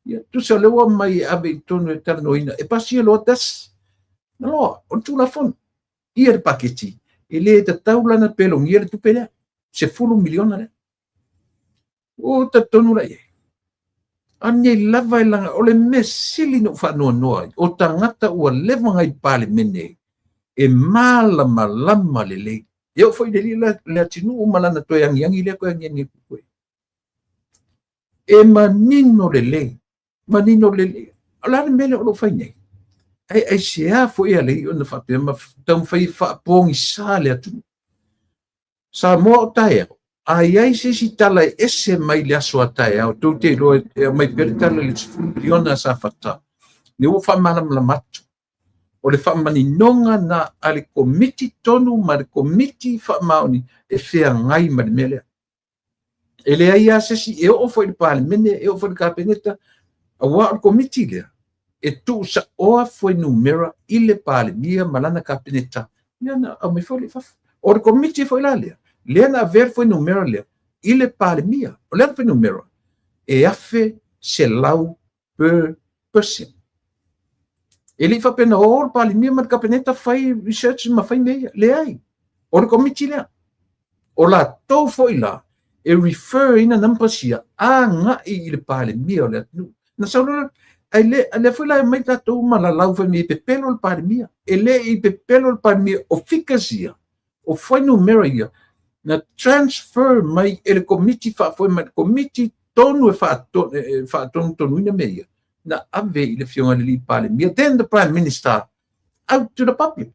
ia, tusa o lea ua aumai e ave i totonu e talanoaina, e pasia loa das. Na loa, o le Tulafono. Ia le paketi, e le tatau la ona pelogia le tupe lea, 10 miliona lea. O talitonu la i ai. A nei lava e laga, o le mea sili na ou faanoanoa ai, o tagata ua leva nai Palemene e malamalama lelei. E oo foi i le alii Leatinuu ma lana toe agiagi lea toe agiagi atu foi. E manino lelei, manino lelei. O le a le mea lea o lo o fai nei? Ae aisea foi e ala ai ona faapea ma taumafai e faapogisa le atunuu. Samoa o taeao, a i ai se isi tala e ese mai le aso a taeao, tou te iloa e aumai pea le tala i le 10 miliona a Safata, lea ua faamalamalama atu. O le faamaninoga na a le komiti tonu ma le komiti faamaoni e feagai ma le mea lea. E leai lava se isi e oo foi i le Palemene, e oo foi i le Kapeneta, aua o le Komiti lea e tuusaoa fuainumera i le Palemia ma lana Kapeneta, lea na aumai foi lea i fafo. O le Komiti foi la lea, lea na avea le fuainumera lea i le Palemia. O le a le fuainumera? E 1,100 per person. E le i faapea na o le Palemia ma le Kapeneta fai research ma fai mea ia. Leai. O le Komiti lea. O latou foi la e refer ina numbers ia agai i le Palemia o le atunuu. Na sau loa, ai le, lea foi la e aumai tatou ma lalau fai mai e pepelo le Palemia. E le i pepelo le Palemia, o figures ia, o fuainumera ia, na transfer mai e le Komiti faafoe mai le Komiti tonu e faatonutonuina mea ia, na ave i le afioga i le alii Palemia, then the Prime Minister, out to the public.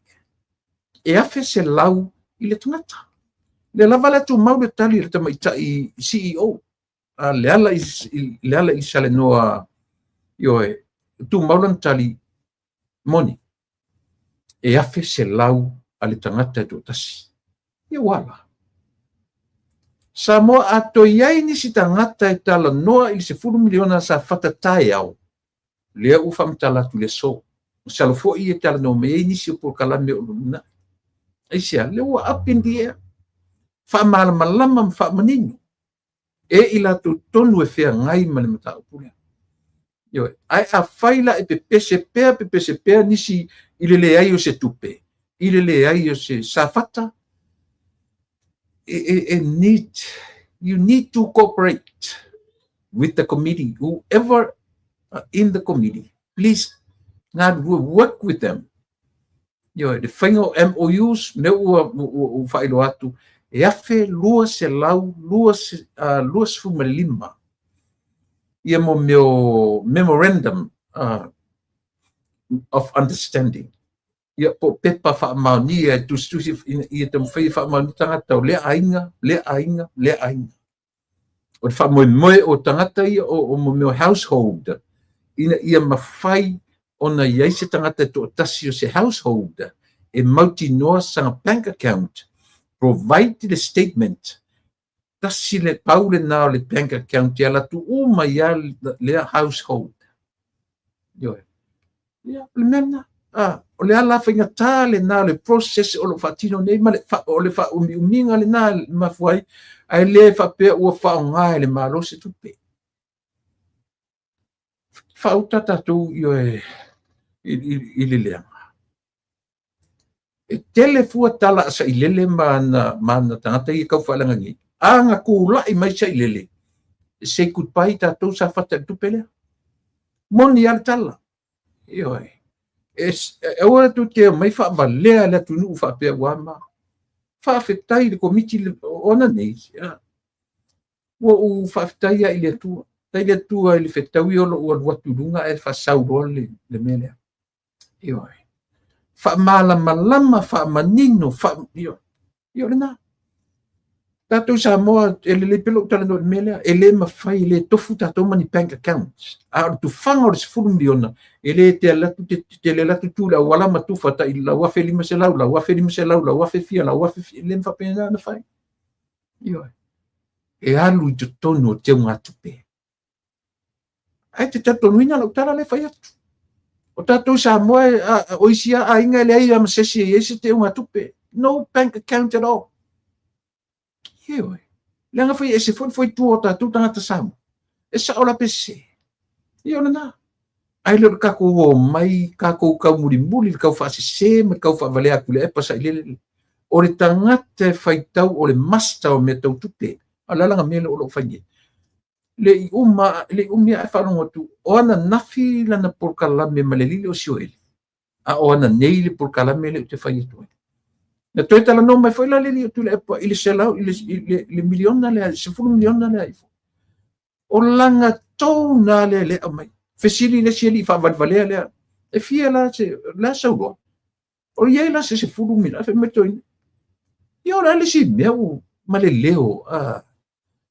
E 1,100 i le tagata. Lea lava le tumau le tali a le tamaitai CEO, a Leala i Salenoa, ioe, tumau lana tali moni. E 1,100 a le tagata e toatasi. Ia ua ala. Samoa a toe i ai nisi tagata e talanoa i le 10 miliona sa fata taeao, lea ua faamatala atu i le aso. Masalo foi e talanoa mai ai nisi o polokalame o lumanai. Aisea, lea ua up in the air. Faamalamalama ma faamanino e i latou tonu e feagai ma le mataupu lea. Ioe, ae afai la e pepese pea, pepese pea nisi i le leai o se tupe, i le leai o se safata, e need, you need to cooperate with the committee, whoever are in the committee, please, galulue, work with them. Ioe, le faiga o MOUs, lea ua faailoa atu, e 1,225 ia mo mea o memorandum of understanding. Ia po pepa faamaonia e tusitusi ina ia taumafai e faamaonia tagata o lea aiga, lea aiga, lea aiga. O le faamoemoe o tagata ia o mo mea o household, ina ia mafai ona i ai se tagata e toatasi o se household e mautinoa sana bank account, provide le statement, tasi le pau lena o le bank account e ala atu uma ia lea household. Ioe. Ia, o le mea lena. O le ala faigata lena o le process o lo o faatino nei ma le o le faaumiumiga lena e mafua ai, ae le faapea ua faaaoga e le Malo se tupe. Faauta tatou ioe i le leaga. E tele fua tala a Sailele ma ana tagata ia tau faaleaga nei. A na tulai mai Sailele, say goodbye tatou sa fata i le tupe lea. Moni lava le tala. Ioe. E aua tou te omai faavalea le atunuu faapea ua ma. Faafetai i le Komiti o ana nei. Ua ou faafetai lava i le Atua. Faafetai i le Atua i le fetaui o lou alu atu i luga ae faasau loa le mea lea. Ioe. Faamalamalama, faamanino, ioe. Ia o lena. Tatou Samoa, e lelei pea lou talanoa i le mea lea, e le mafai, e le tofu tatou ma ni bank accounts. A o le tufaga o le 10 miliona, e le te alu atu, te le alu atu tu i le auala ma tufa tai lau 1,500, lau 1,500, lau 1,000 fia, lau 1,000 fia, e le faapena ona fai. Ioe. E alu i totonu o teugatupe. Ae te talitonuina lau tala lea e fai atu. O tatou Samoa, o isi lava aiga e leai lava ma se isi e i ai se teugatupe. No bank account at all. Ioe. Leaga foi e ese foi le foitua o tatou tagata Samoa. E sao la pe sese. Ia o lena. Ae le o le tatou omai, tatou taumulimuli i le tau faasese ma le tau faavalea atu i le epa sailele. O le tagata e faitau o le master o mea tau tupe. A o le a la mea lea o lo o fai nei? Le i uma, le i umi ae faalogo atu, o ananafi lana polokalame ma le alii lea o Sioeli, a o ananei le polokalame lea ou te fai atu ai. Na toe talanoa mai foi la le alii o Tuilaepa i le selau, i le miliona lea, 10 miliona lea ifo. O lana tone lea lea aumai. Fesili le isi alii faavalevalea lea, e fia la se, la sauloa. O i ai la se 10 miliona, fai mai toeaina. Ia o le a le isi mea ua ma le leo,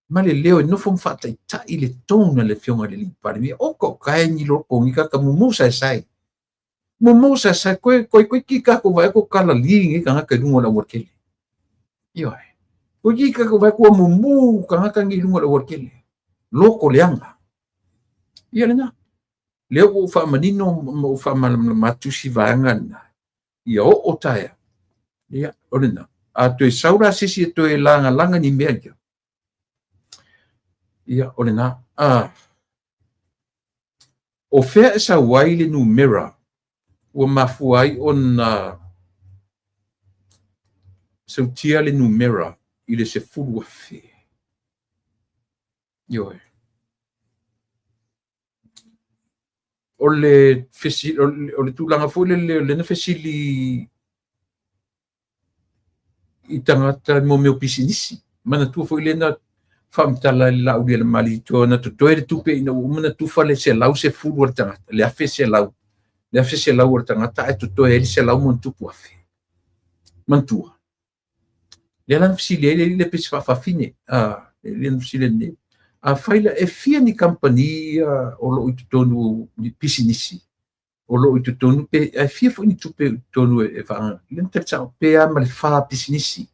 ma le leo e nofo ma faataitai le tone a le afioga i le alii Palemia. O ko kae ni loko ni kaka mumu sae sae. Mumu sae sae koe koe koe ki kako vae ko kala li ngi tagata i lunga o le aualatele. Ioe. Toeitiiti tatou vaai atu ua mumu tagata nei i luga o le aualatele, loto leaga. Ia lena. Lea ua ou faamanino ma ou faamalamalama atu si vaega lena, ia oo taeao. Ia, o lena. A toe sau la se isi e toe lagalaga ni mea ia, ia, o lena. O fea e sau ai le numera ua mafua ai ona sautia le numera i le 10,000? Ioe. O le o le tulaga foi lele o lea na fesili i tagata mo mea o pisinisi. Manatua foi lea na faamatala i le Laaulialemalietoa na totoe le tupe ina ua uma ona tufa le 110 a le tagata, le 1,100, le 1,100 o le tagata ae totoe ai le 100+,000. Manatua. Lea la na fesili ai le alii lea pei se faafafine, lea na fesili nei. Afai la e fia ni kamupani ia o lo o i totonu ni pisinisi o lo o i totonu pe ae fia foi ni tupe i totonu e faaagaaga. Lea na tali sao pe a ma le 4 pisinisi.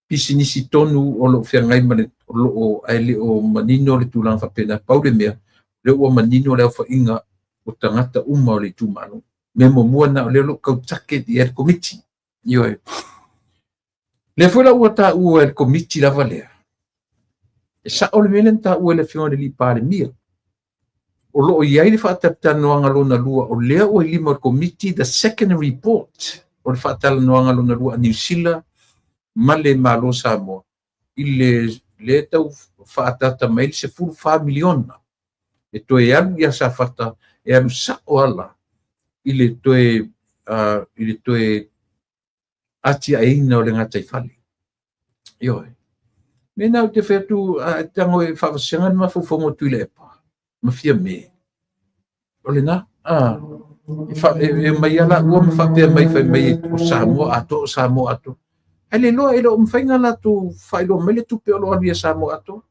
Pisinisi tonu o lo o feagai ma le o lo o ae le o manino le tulaga faapena. Pau le mea, lea ua manino le aofaiga o tagata uma o le itumalo. Mea muamua lena o lea o lo o tau target i ai le Komiti. Ioe. Lea foi la ua taua e le Komiti lava lea, e sao le mea lea na taua e le Afioga i le Palemia, o lo o i ai le faatalatalanoaga lona lua, o lea ua i lima o le Komiti the second report o le faatalanoaga lona lua a Niu Sila ma le Malo o Samoa i le lea tau faaataata mai le $14 miliona e toe alu ia Safata, e alu sao ala i le toe atiaeina o le gataifale. Ioe. Mea na ou te fai atu, a e tago e faavasega le mafaufauga o Tuilaepa ma Fiame, o lena, e omai lava laua ma faapea mai fai mai o Samoa atoa, o Samoa atoa. Ae le iloa, e le o mafai ona latou faailoa mai le tupe o lo o alu ia Samoa atoa.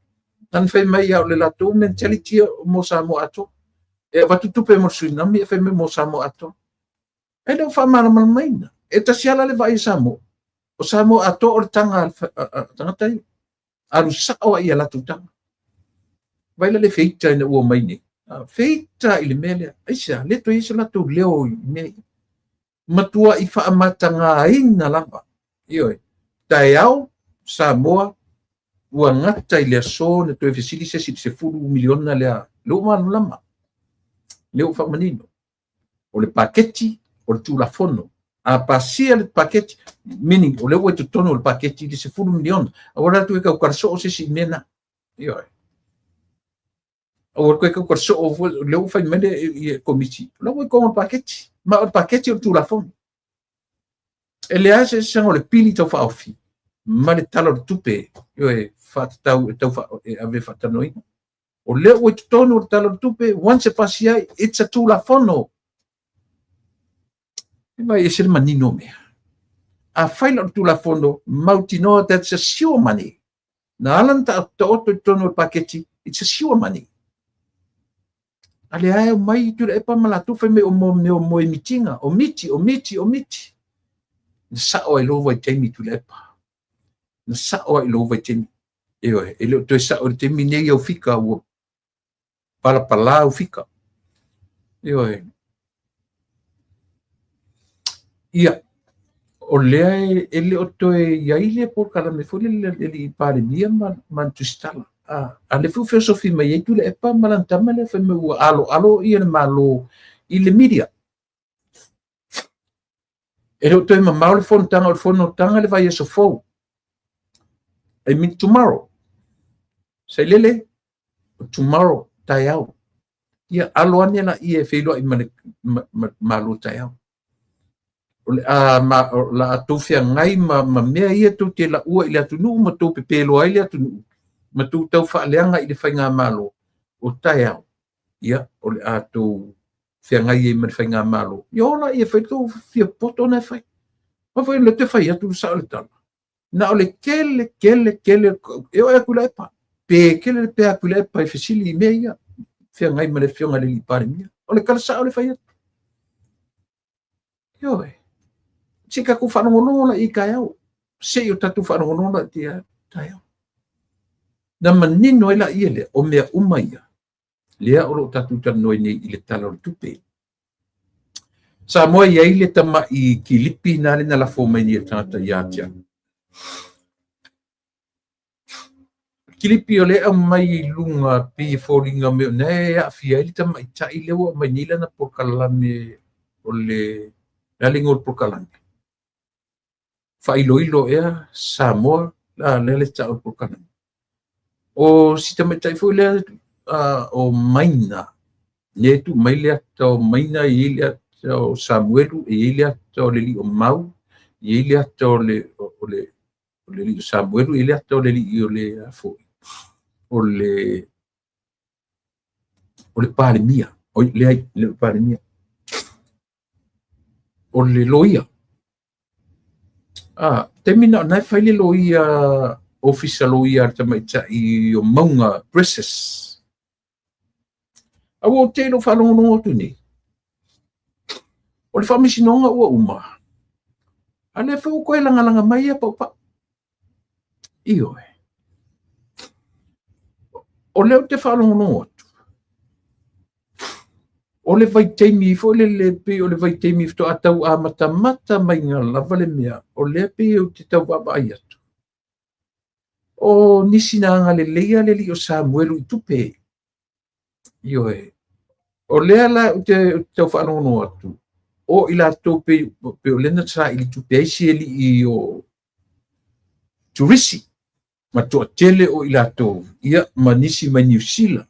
Na fai mai o le latou mentality mo Samoa atoa. E avatu tupe mo le tsunami e fai mai mo Samoa atoa. E le o faamalamalamaina. E tasi lava la le vaai a Samoa. O Samoa atoa o le taga a tagata ia. Alu sao ai ia latou taga. Vai la le feita ina ua omai nei. Feita i le mea lea. Aisea, le toe i ai so latou leo i mea ia. Matuai faamatagaina lava. Ioe. Taeao, Samoa, ua gata i le aso na toe fesili se isi i le $10 miliona lea. Lea ua malamalama. Lea ua faamanino. O le paketi, o le Tulafono. A pasia le paketi, meaning o lea ua i totonu o le paketi le $10 miliona. Aua la toe tautala soo se isi i mea na. Ioe. Aua toe tautala soo, lea ua fai mai le Komiti, o la ua i totonu o le paketi. Ma o le paketi o le Tulafono. E leai se eseesega o le pili tau faaofi ma le Tala o le Tupe, ioe, faatatau e tau e ave e faatalanoaina. O lea ua i totonu o le Tala o le Tupe, once e pasi ai, it's a Tulafono. E vai ese le manino o mea. Afai la o le Tulafono, mautinoa that's a sure money. Na ala na taoto i totonu o le paketi, it's a sure money. A lea e omai Tuilaepa ma latou fai mai o mea o moemitiga, o miti, o miti, o miti. Na sao ai lou vaitaimi Tuilaepa. Na sao ai lou vaitaimi. Ioe, e le o toe sao i le taimi nei au fika ua palapala au fika. Ioe. Ia, o lea e le o toe i ai le polokalame foi lele a le alii Palemia ma le Tusitala. A lea foi ua feosofi mai ai Tuilaepa ma lana tama lea fai mai ua aloalo ia le Malo i le media. E le o toe mamao le fonotaga, o le fonotaga le vaiaso fou. I mean tomorrow. Sailele, tomorrow, taeao. Ia, alo ane laia e feiloai ma le Malo taeao. O le a ma, o la a tou feagai ma mea ia tou te laua i le atunuu ma tou pepeloa ai le atunuu ma tou tau faaleaga i le faigamalo o taeao. Ia, o le a tou feagai ai ma le faigamalo. Ia o laia e fai le tou fia popoto na e fai. Ma foi le te fai atu le sao le tala. Na o le kele, kele, kele, e oo atu i Laepa. Pe kele le pea atu i Laepa e fesili i mea ia. Feagai ma le afioga i le alii Palemia. O le tala sao le fai atu. Ioe. Se tatou faalogologo laia i taeao. Se i o tatou faalogologo laitiiti lava taeao. Na manino ai laia lea, o mea uma ia, lea o lo o tatou talanoa ai nei i le Tala o le Tupe. Samoa e i ai le tamai kilipi na le na lafo mai nei e le tagata ia te au. Kilipi o lea e aumai i luga pei e foliga mai o lena e aafia ai le tamaitai lea ua aumai nei lana polokalame o le le a le igoa o le polokalame? Faailoilo ea Samoa lea le tau o le polokalame. O si tamaitai foi lea o Maina, lea e tuu mai le ata o Maina, e i ai le ata o Samuelu, e i ai le ata o le alii o Mau, e i ai le ata o le o le alii o Samuelu, e i ai le ata o le alii o le a foi, o le o le Palemia, oi, leai, le Palemia, o le loia. Taimi na o na e fai le loia, ofisa loia a le tamaitai o Mauga Presses. A ua ou te i lou faalogologo atu nei, o le faamasinoga ua uma, a lea foi ua toe lagalaga mai ia paupau. Ioe. O lea ou te faalogologo atu, o le vaitaimi foi lele, pei o le vaitaimi faatoa tau amatamata maiga lava le mea, o lea pei ou te tau vaavaai atu, o nisi na agalelei le alii o Samuelu i tupe. Ioe. O lea la ou te tau faalogologo atu, o i latou pei o lea na saili tupe ai si alii o Turisi, ma toatele o i latou, ia, ma nisi mai Niu Sila.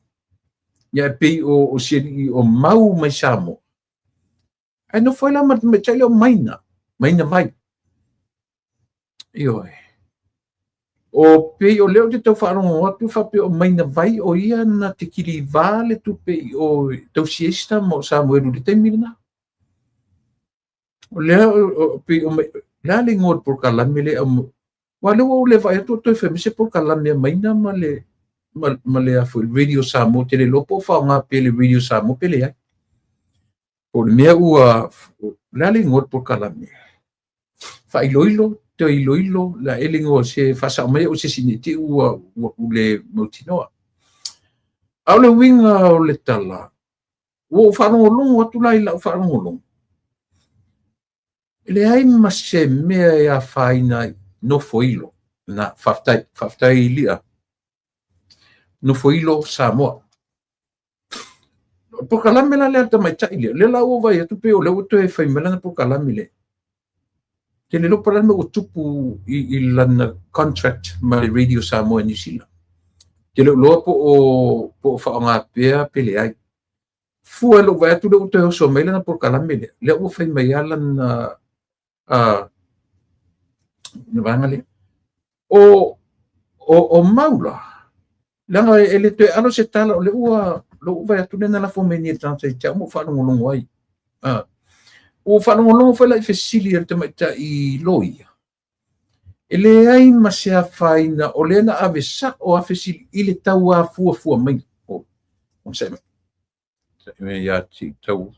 Ia, e pei o si alii o Mau mai Samoa. Ae nofo ai la ma le tamaitai lea o Maina, Maina Vai. Ioe. O pei o lea ou te tau faalogologo atu faapea o Maina Vai o ia na te kilivā le tupe i o e tausi ai si tama o Samuelu i le taimi lena. O lea o pei o mai, le a le igoa o le polokalame lea aua o lea ua ou le vaai atu ua toe fai mai se polokalame a Maina ma le ma le a foi Radio Samoa. Ou te le iloa po o faaaoga pea le Radio Samoa pe leai. Po o le mea ua, o le a le igoa o le polokalame? Faailoilo, toe iloilo, la e le igoa se faasao mai au se isi nei te i ua ua le mautinoa. A o le uiga o le tala, ua ou faalogologo atu la i lau faalogologo, e leai ma se mea e afaina ai, nofoilo. Na, faafetai, faafetai Lia. Nofoilo Samoa. O le polokalame la lea a le tamaitai lea, lea la ua ou vaai atu pei o lea ua toe fai mai lana polokalame lea. Te le iloa po o le a le mea ua tupu i lana contract ma le Radio Samoa i Niu Sila. Te le o iloa po o faaaoga pea pe leai. Fua i lou vaai atu lea ua toe oso mai lana polokalame lea, lea ua fai mai lava lana vaega lea. O Mau la, leaga e le toe alo se tala, o lea ua lou vaai atu lea na lafo mai nei e le tagata ia te au ma ou faalogologo ai. Ua faalogologo foi la i fesili a le tamaitai loia, e leai ma se afaina o lea na ave sao a fesili i le tauafuafua mai. O, onosai mai. Onosai mai ia te tau.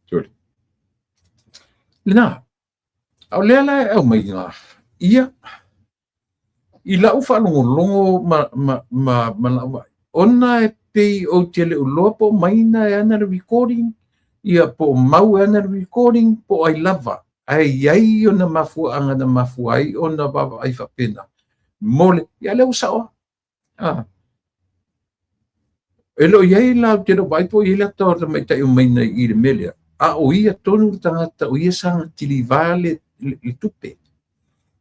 Sorry. Lena, a o lea la e aumai ngā, ia, i lau faalogologo ma lau vaai, ona e pei ou te le o iloa po o Maina e ana le recording, ia po o Mau e ana le recording, po o ai lava, ae i ai ona mafuaaga na mafua ai ona vaavaai faapena mo le, ia lea ua sao lava. E le o i ai la, ou te le o vaai po o i ai le ata o le tamaitai o Maina i le mea lea, a o ia tonu le tagata, o ia sana tilivā le tupe.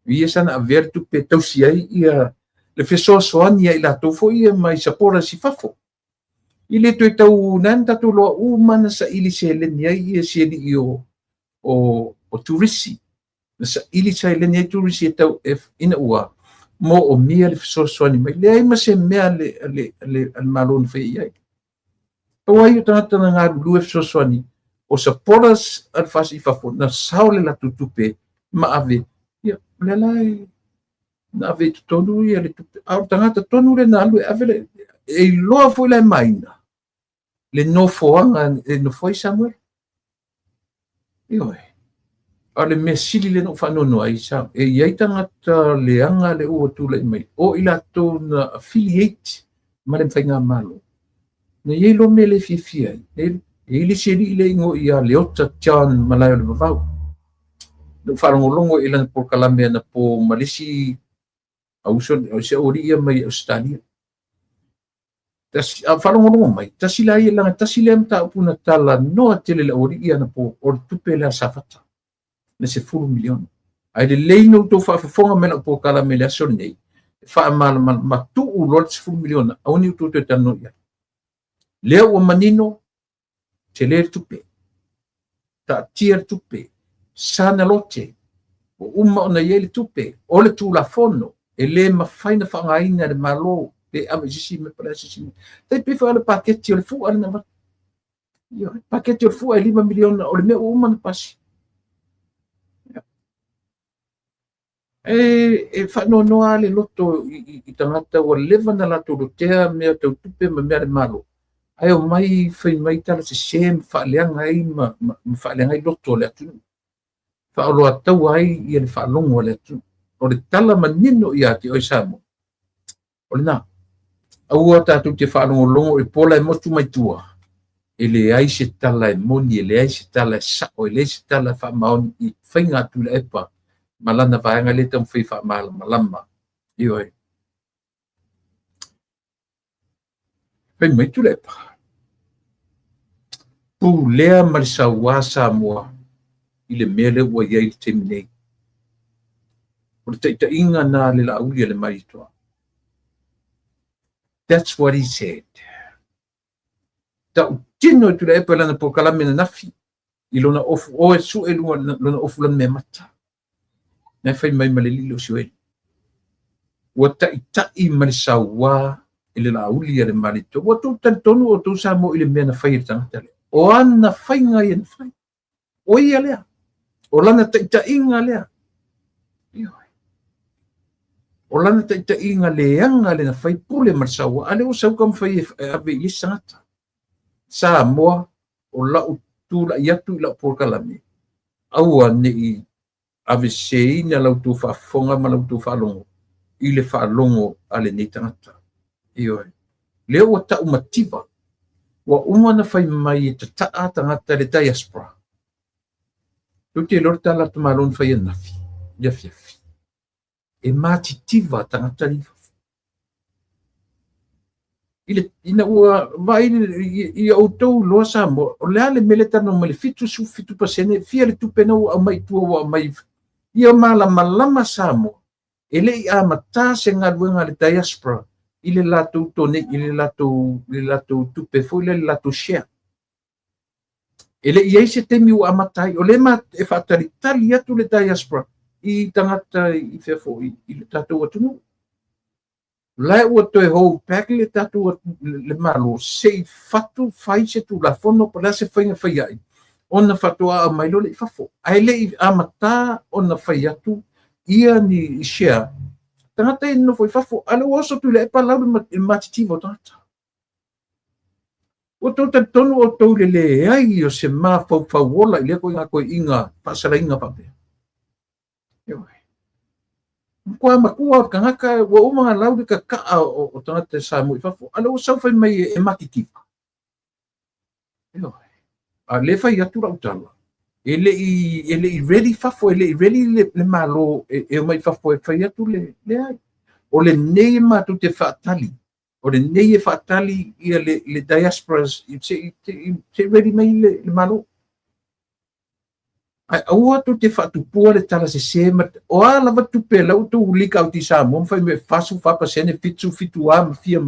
O ia sana avea le tupe e tausi ai ia le fesoasoani ia i latou foi ia mai supporters i fafo. I le toe tau na na tatou loa uma na saili seleni ai ia si alii o Turisi. Na saili saileni ai turisi e tau e, ina ua moomia le fesoasoani mai. Leai ma se mea a le, a le, a le, a le Malo na faia i ai. Pau ai o tagata na galulue fesoasoani, o supporters a le FAST i fafo, na sao le latou tupe ma ave, ia, o lea la e, na ave i totonu ia le tupe. A o le tagata tonu lea na alu e ave le, e iloa foi la e Maina, le nofoaga e nofo ai Samuel. Ioe. A o le mea sili lea na ou faanoanoa ai, sa, e i ai tagata leaga le ua tulai mai, o i latou na affiliate ma le faigamalo. Na i ai loa mea le fiafia ai. E i ai le isi alii lea e igoa ia Leota John Malae o le Vavau. Na ou faalogologo i lana polokalame anapo ma le isi auuso, o si aualii ia mai Ausetalia. Tasi, a faalogologo mai, tasi la ia, leaga tasi lea mataupu na talanoa tele le aualii anapo, o le tupe lea a Safata, le $10 miliona. Ae lelei na outou faafofoga mai lau polokalame i le aso lenei, e faamalamalama tuu loa le $10 miliona, aua ne i outou toe talanoa i ai. Lea ua manino, tele le tupe, taatia le tupe, sana lote, ua uma ona i ai le tupe, o le Tulafono, e le mafai ona faaaogaina e le Malo pe ave i se isi mea po o le a se isi mea. Tai pei foi o le paketi o le fua lena avatu. Ioe, paketi o le fua e $5 miliona, o le mea ua uma ona pasi. E faanoanoa lava le loto i tagata ua leva ona latou lotea mea tau tupe ma mea a le Malo, ae omai fai mai tala sese ma faaleaga ai ma faaleaga ai loto o le atunuu, faaoloataua ai ia le faalogo a le atunuu. O le tala manino ia te oe Samoa, o lena. Aua tatou te faalogologo i pola e motu mai tua, e leai se tala e moni, e leai se tala e sao, e leai se tala e faamaoni i faiga a Tuilaepa ma lana vaega lea e taumafai e faamalamalama. Ioe. Fai mai Tuilaepa, pulea ma le sauā Samoa i le mea lea ua i ai i le taimi nei. O le taitaiga na a le Laauli a le Malietoa. That's what he said. Tautino e Tuilaepa i lana polokalame ananafi i lona ofu, o e sue luga lona ofu lana meamata. Na e fai mai ma le alii o Sioeli. Ua taitai ma le sauā e le Laauli a le Malietoa. Ua outou talitonu outou Samoa i le mea na fai e le tagata lea. O ana faiga ia na fai. O ia lea. O lana taitaiga lea. Ioe. O lana taitaiga leaga le na fai pule ma le sauā. A lea ua sau taumafai e ave i le isi tagata. Samoa, o lau tulai atu i lau polokalame, aua ne i aveseseina la outou faafofoga ma la outou faalogo i le faalogo a lenei tagata. Ioe. Lea ua tau mativa, ua uma ona fai mai e tataa tagata le diaspora. Tou te iloa le tala a le tamaloa na fai ananafi i le afiafi. E matitiva tagata i fafo. I le, ina ua vaai ia outou iloa Samoa, o le a le mea lea e talanoa mai le 77%, fia le tupe na ua aumai i tua ua aumai ia malamalama Samoa, e le i amata se galuega a le diaspora i le latou tone, i le latou, le latou tupe foi lea, le latou share. E le i ai se taimi ua amata ai, o lea ma e faatalitali atu le diaspora i tagata i fea foi i le tatou atunuu. La ua toe hold back le tatou le Malo se i fatu fai se Tulafono po o le a se faiga fai ai ona faatoa aumai loa lea i fafo. Ae le i amata ona fai atu ia ni share tagata ia nonofo i fafo, a o lea ua oso Tuilaepa lau le matitiva o tagata. Ua outou talitonu outou i le leai o se mafaufau ola i lea ituaiga toeaiina faasalaina faapea. Ioe. Matua matua o le tagata ua uma ona lau le tataa o tagata Samoa i fafo, a o lea ua sau fai mai e matitiva. Ioe. A o lea e fai atu lau tala, e le i ready fafo, e le i ready le Malo e omai i fafo e fai atu le leai. O lenei e matou te faatali, o lenei e faatali ia le diasporas se i ready mai le Malo. Ae aua tou te faatupua le tala sese ma o a lava tupe la ua tou leak out i Samoa ma fai mai 44%, 77 a ma fia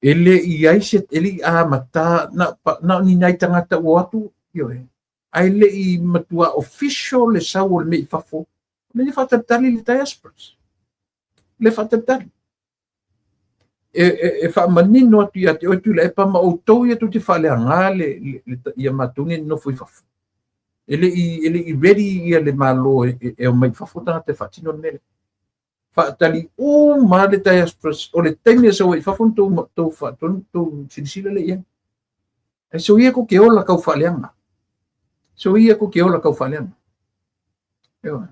e le i ai se e le i amata na o ni nai tagata ua o atu, ioe. Ae le i matua official le sau o le mea i fafo, o lea faatalitali le diasporas. Le faatalitali. E faamanino atu ia te oe Tuilaepa ma outou ia tou te faaleaga le ia matou nei nonofo i fafo. E le i ready ia le Malo e omai i fafo tagata e faatino le mea lea. Faatali uma le diasporas o le taimi e sau ai i fafo ona tou faatonu, tou silasila lea i ai. Ae soia tou te ola tau faaleaga. Soia tou te ola tau faaleaga. Ioe.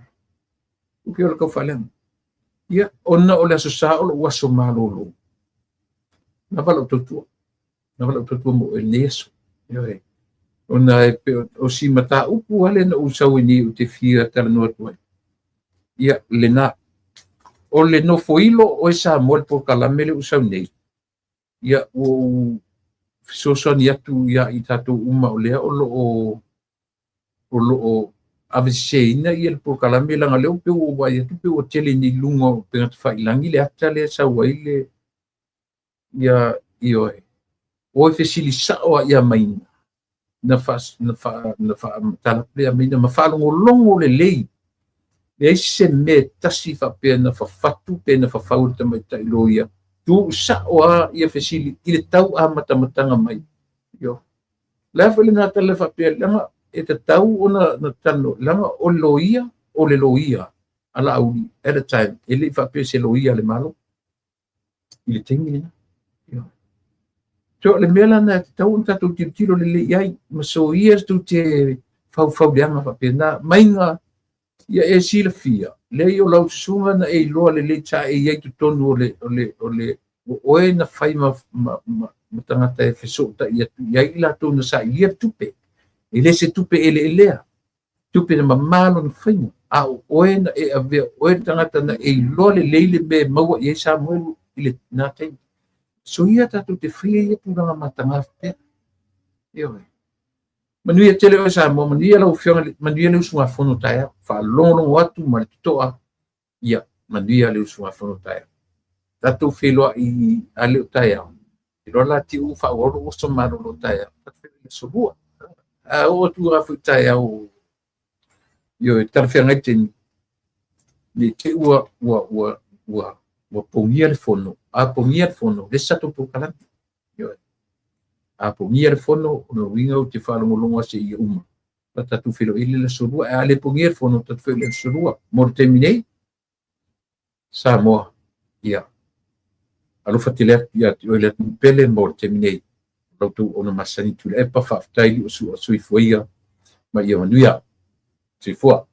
Tou te ola tau faaleaga. Ia, ona o le Aso Sa o lou aso malolo. Lava lau tautua. Lava lau tautua mo oe i lenei aso. Ioe. Ona e pei o si mataupu lava lea na ou sau ai nei ou te fia talanoa atu ai. Ia, lena. O le nofoilo oe Samoa le polokalame lea ua sau nei, ia, ua ou fesoasoani atu ia i tatou uma o lea o lo o aveseseina ia le polokalame, leaga o lea pei ua ou vaai atu pei ua tele nei i luga o upega tafailagi le ata lea e sau ai le ia, ioe, o e fesili sao lava ia Maina, na faamatala atu lea ia Maina ma faalogologo lelei, leai se mea e tasi faapea na fafatu pe na fafau e le tamaitai loia, tuu sao lava ia fesili i le tau amatamataga mai. Ioe. Le a foi lena tala faapea, leaga e tatau ona talanoa, leaga o le loia, o le loia a Laauli at a time, e le i faapea se loia a le Malo i le taimi lena. Ioe. So, le mea lena e tatau ona tatou tilotilo lelei i ai, ma soia tou te faufauleaga faapena. Maiga ia e silafia, leai o lau susuga na e iloa lelei sa e i ai totonu o le oe na fai ma tagata e fesootai atu i ai i latou na sailia le tupe. E le se tupe eleelea, tupe na mamā lona faiga, a o oe na e avea, oe le tagata na e iloa lelei le mea e maua i ai Samuel i lena taimi. Soia tatou te faia ia tulaga mataga faapea. Ioe. Manuia tele oe Samoa, manuia lau Afioga, manuia le usugafono taeao. Faalogologo atu ma le totoa, ia, manuia le usugafono taeao. Tatou feiloai a le o taeao, iloa la tiu faaauau lou aso malolo taeao. Tatou feiloai aso lua. A oo atu lava foi taeao, ioe, talafeagai le taimi, ne i te i ua pogia le fono, a pogia le fono, le isi tatou polokalame. Ioe. A pogia le fono, o le uiga ou te faalogologo ase ia uma. Tatou feiloai le aso lua. A le pogia le fono, tatou feiloai le aso lua. Mo le taimi nei, Samoa, ia, alofa tele atu ia te oe le atunuu pele mo le taimi nei. Lau tou ona masani Tuilaepa, faafetai li o soifua ia ma ia manuia. Soifua.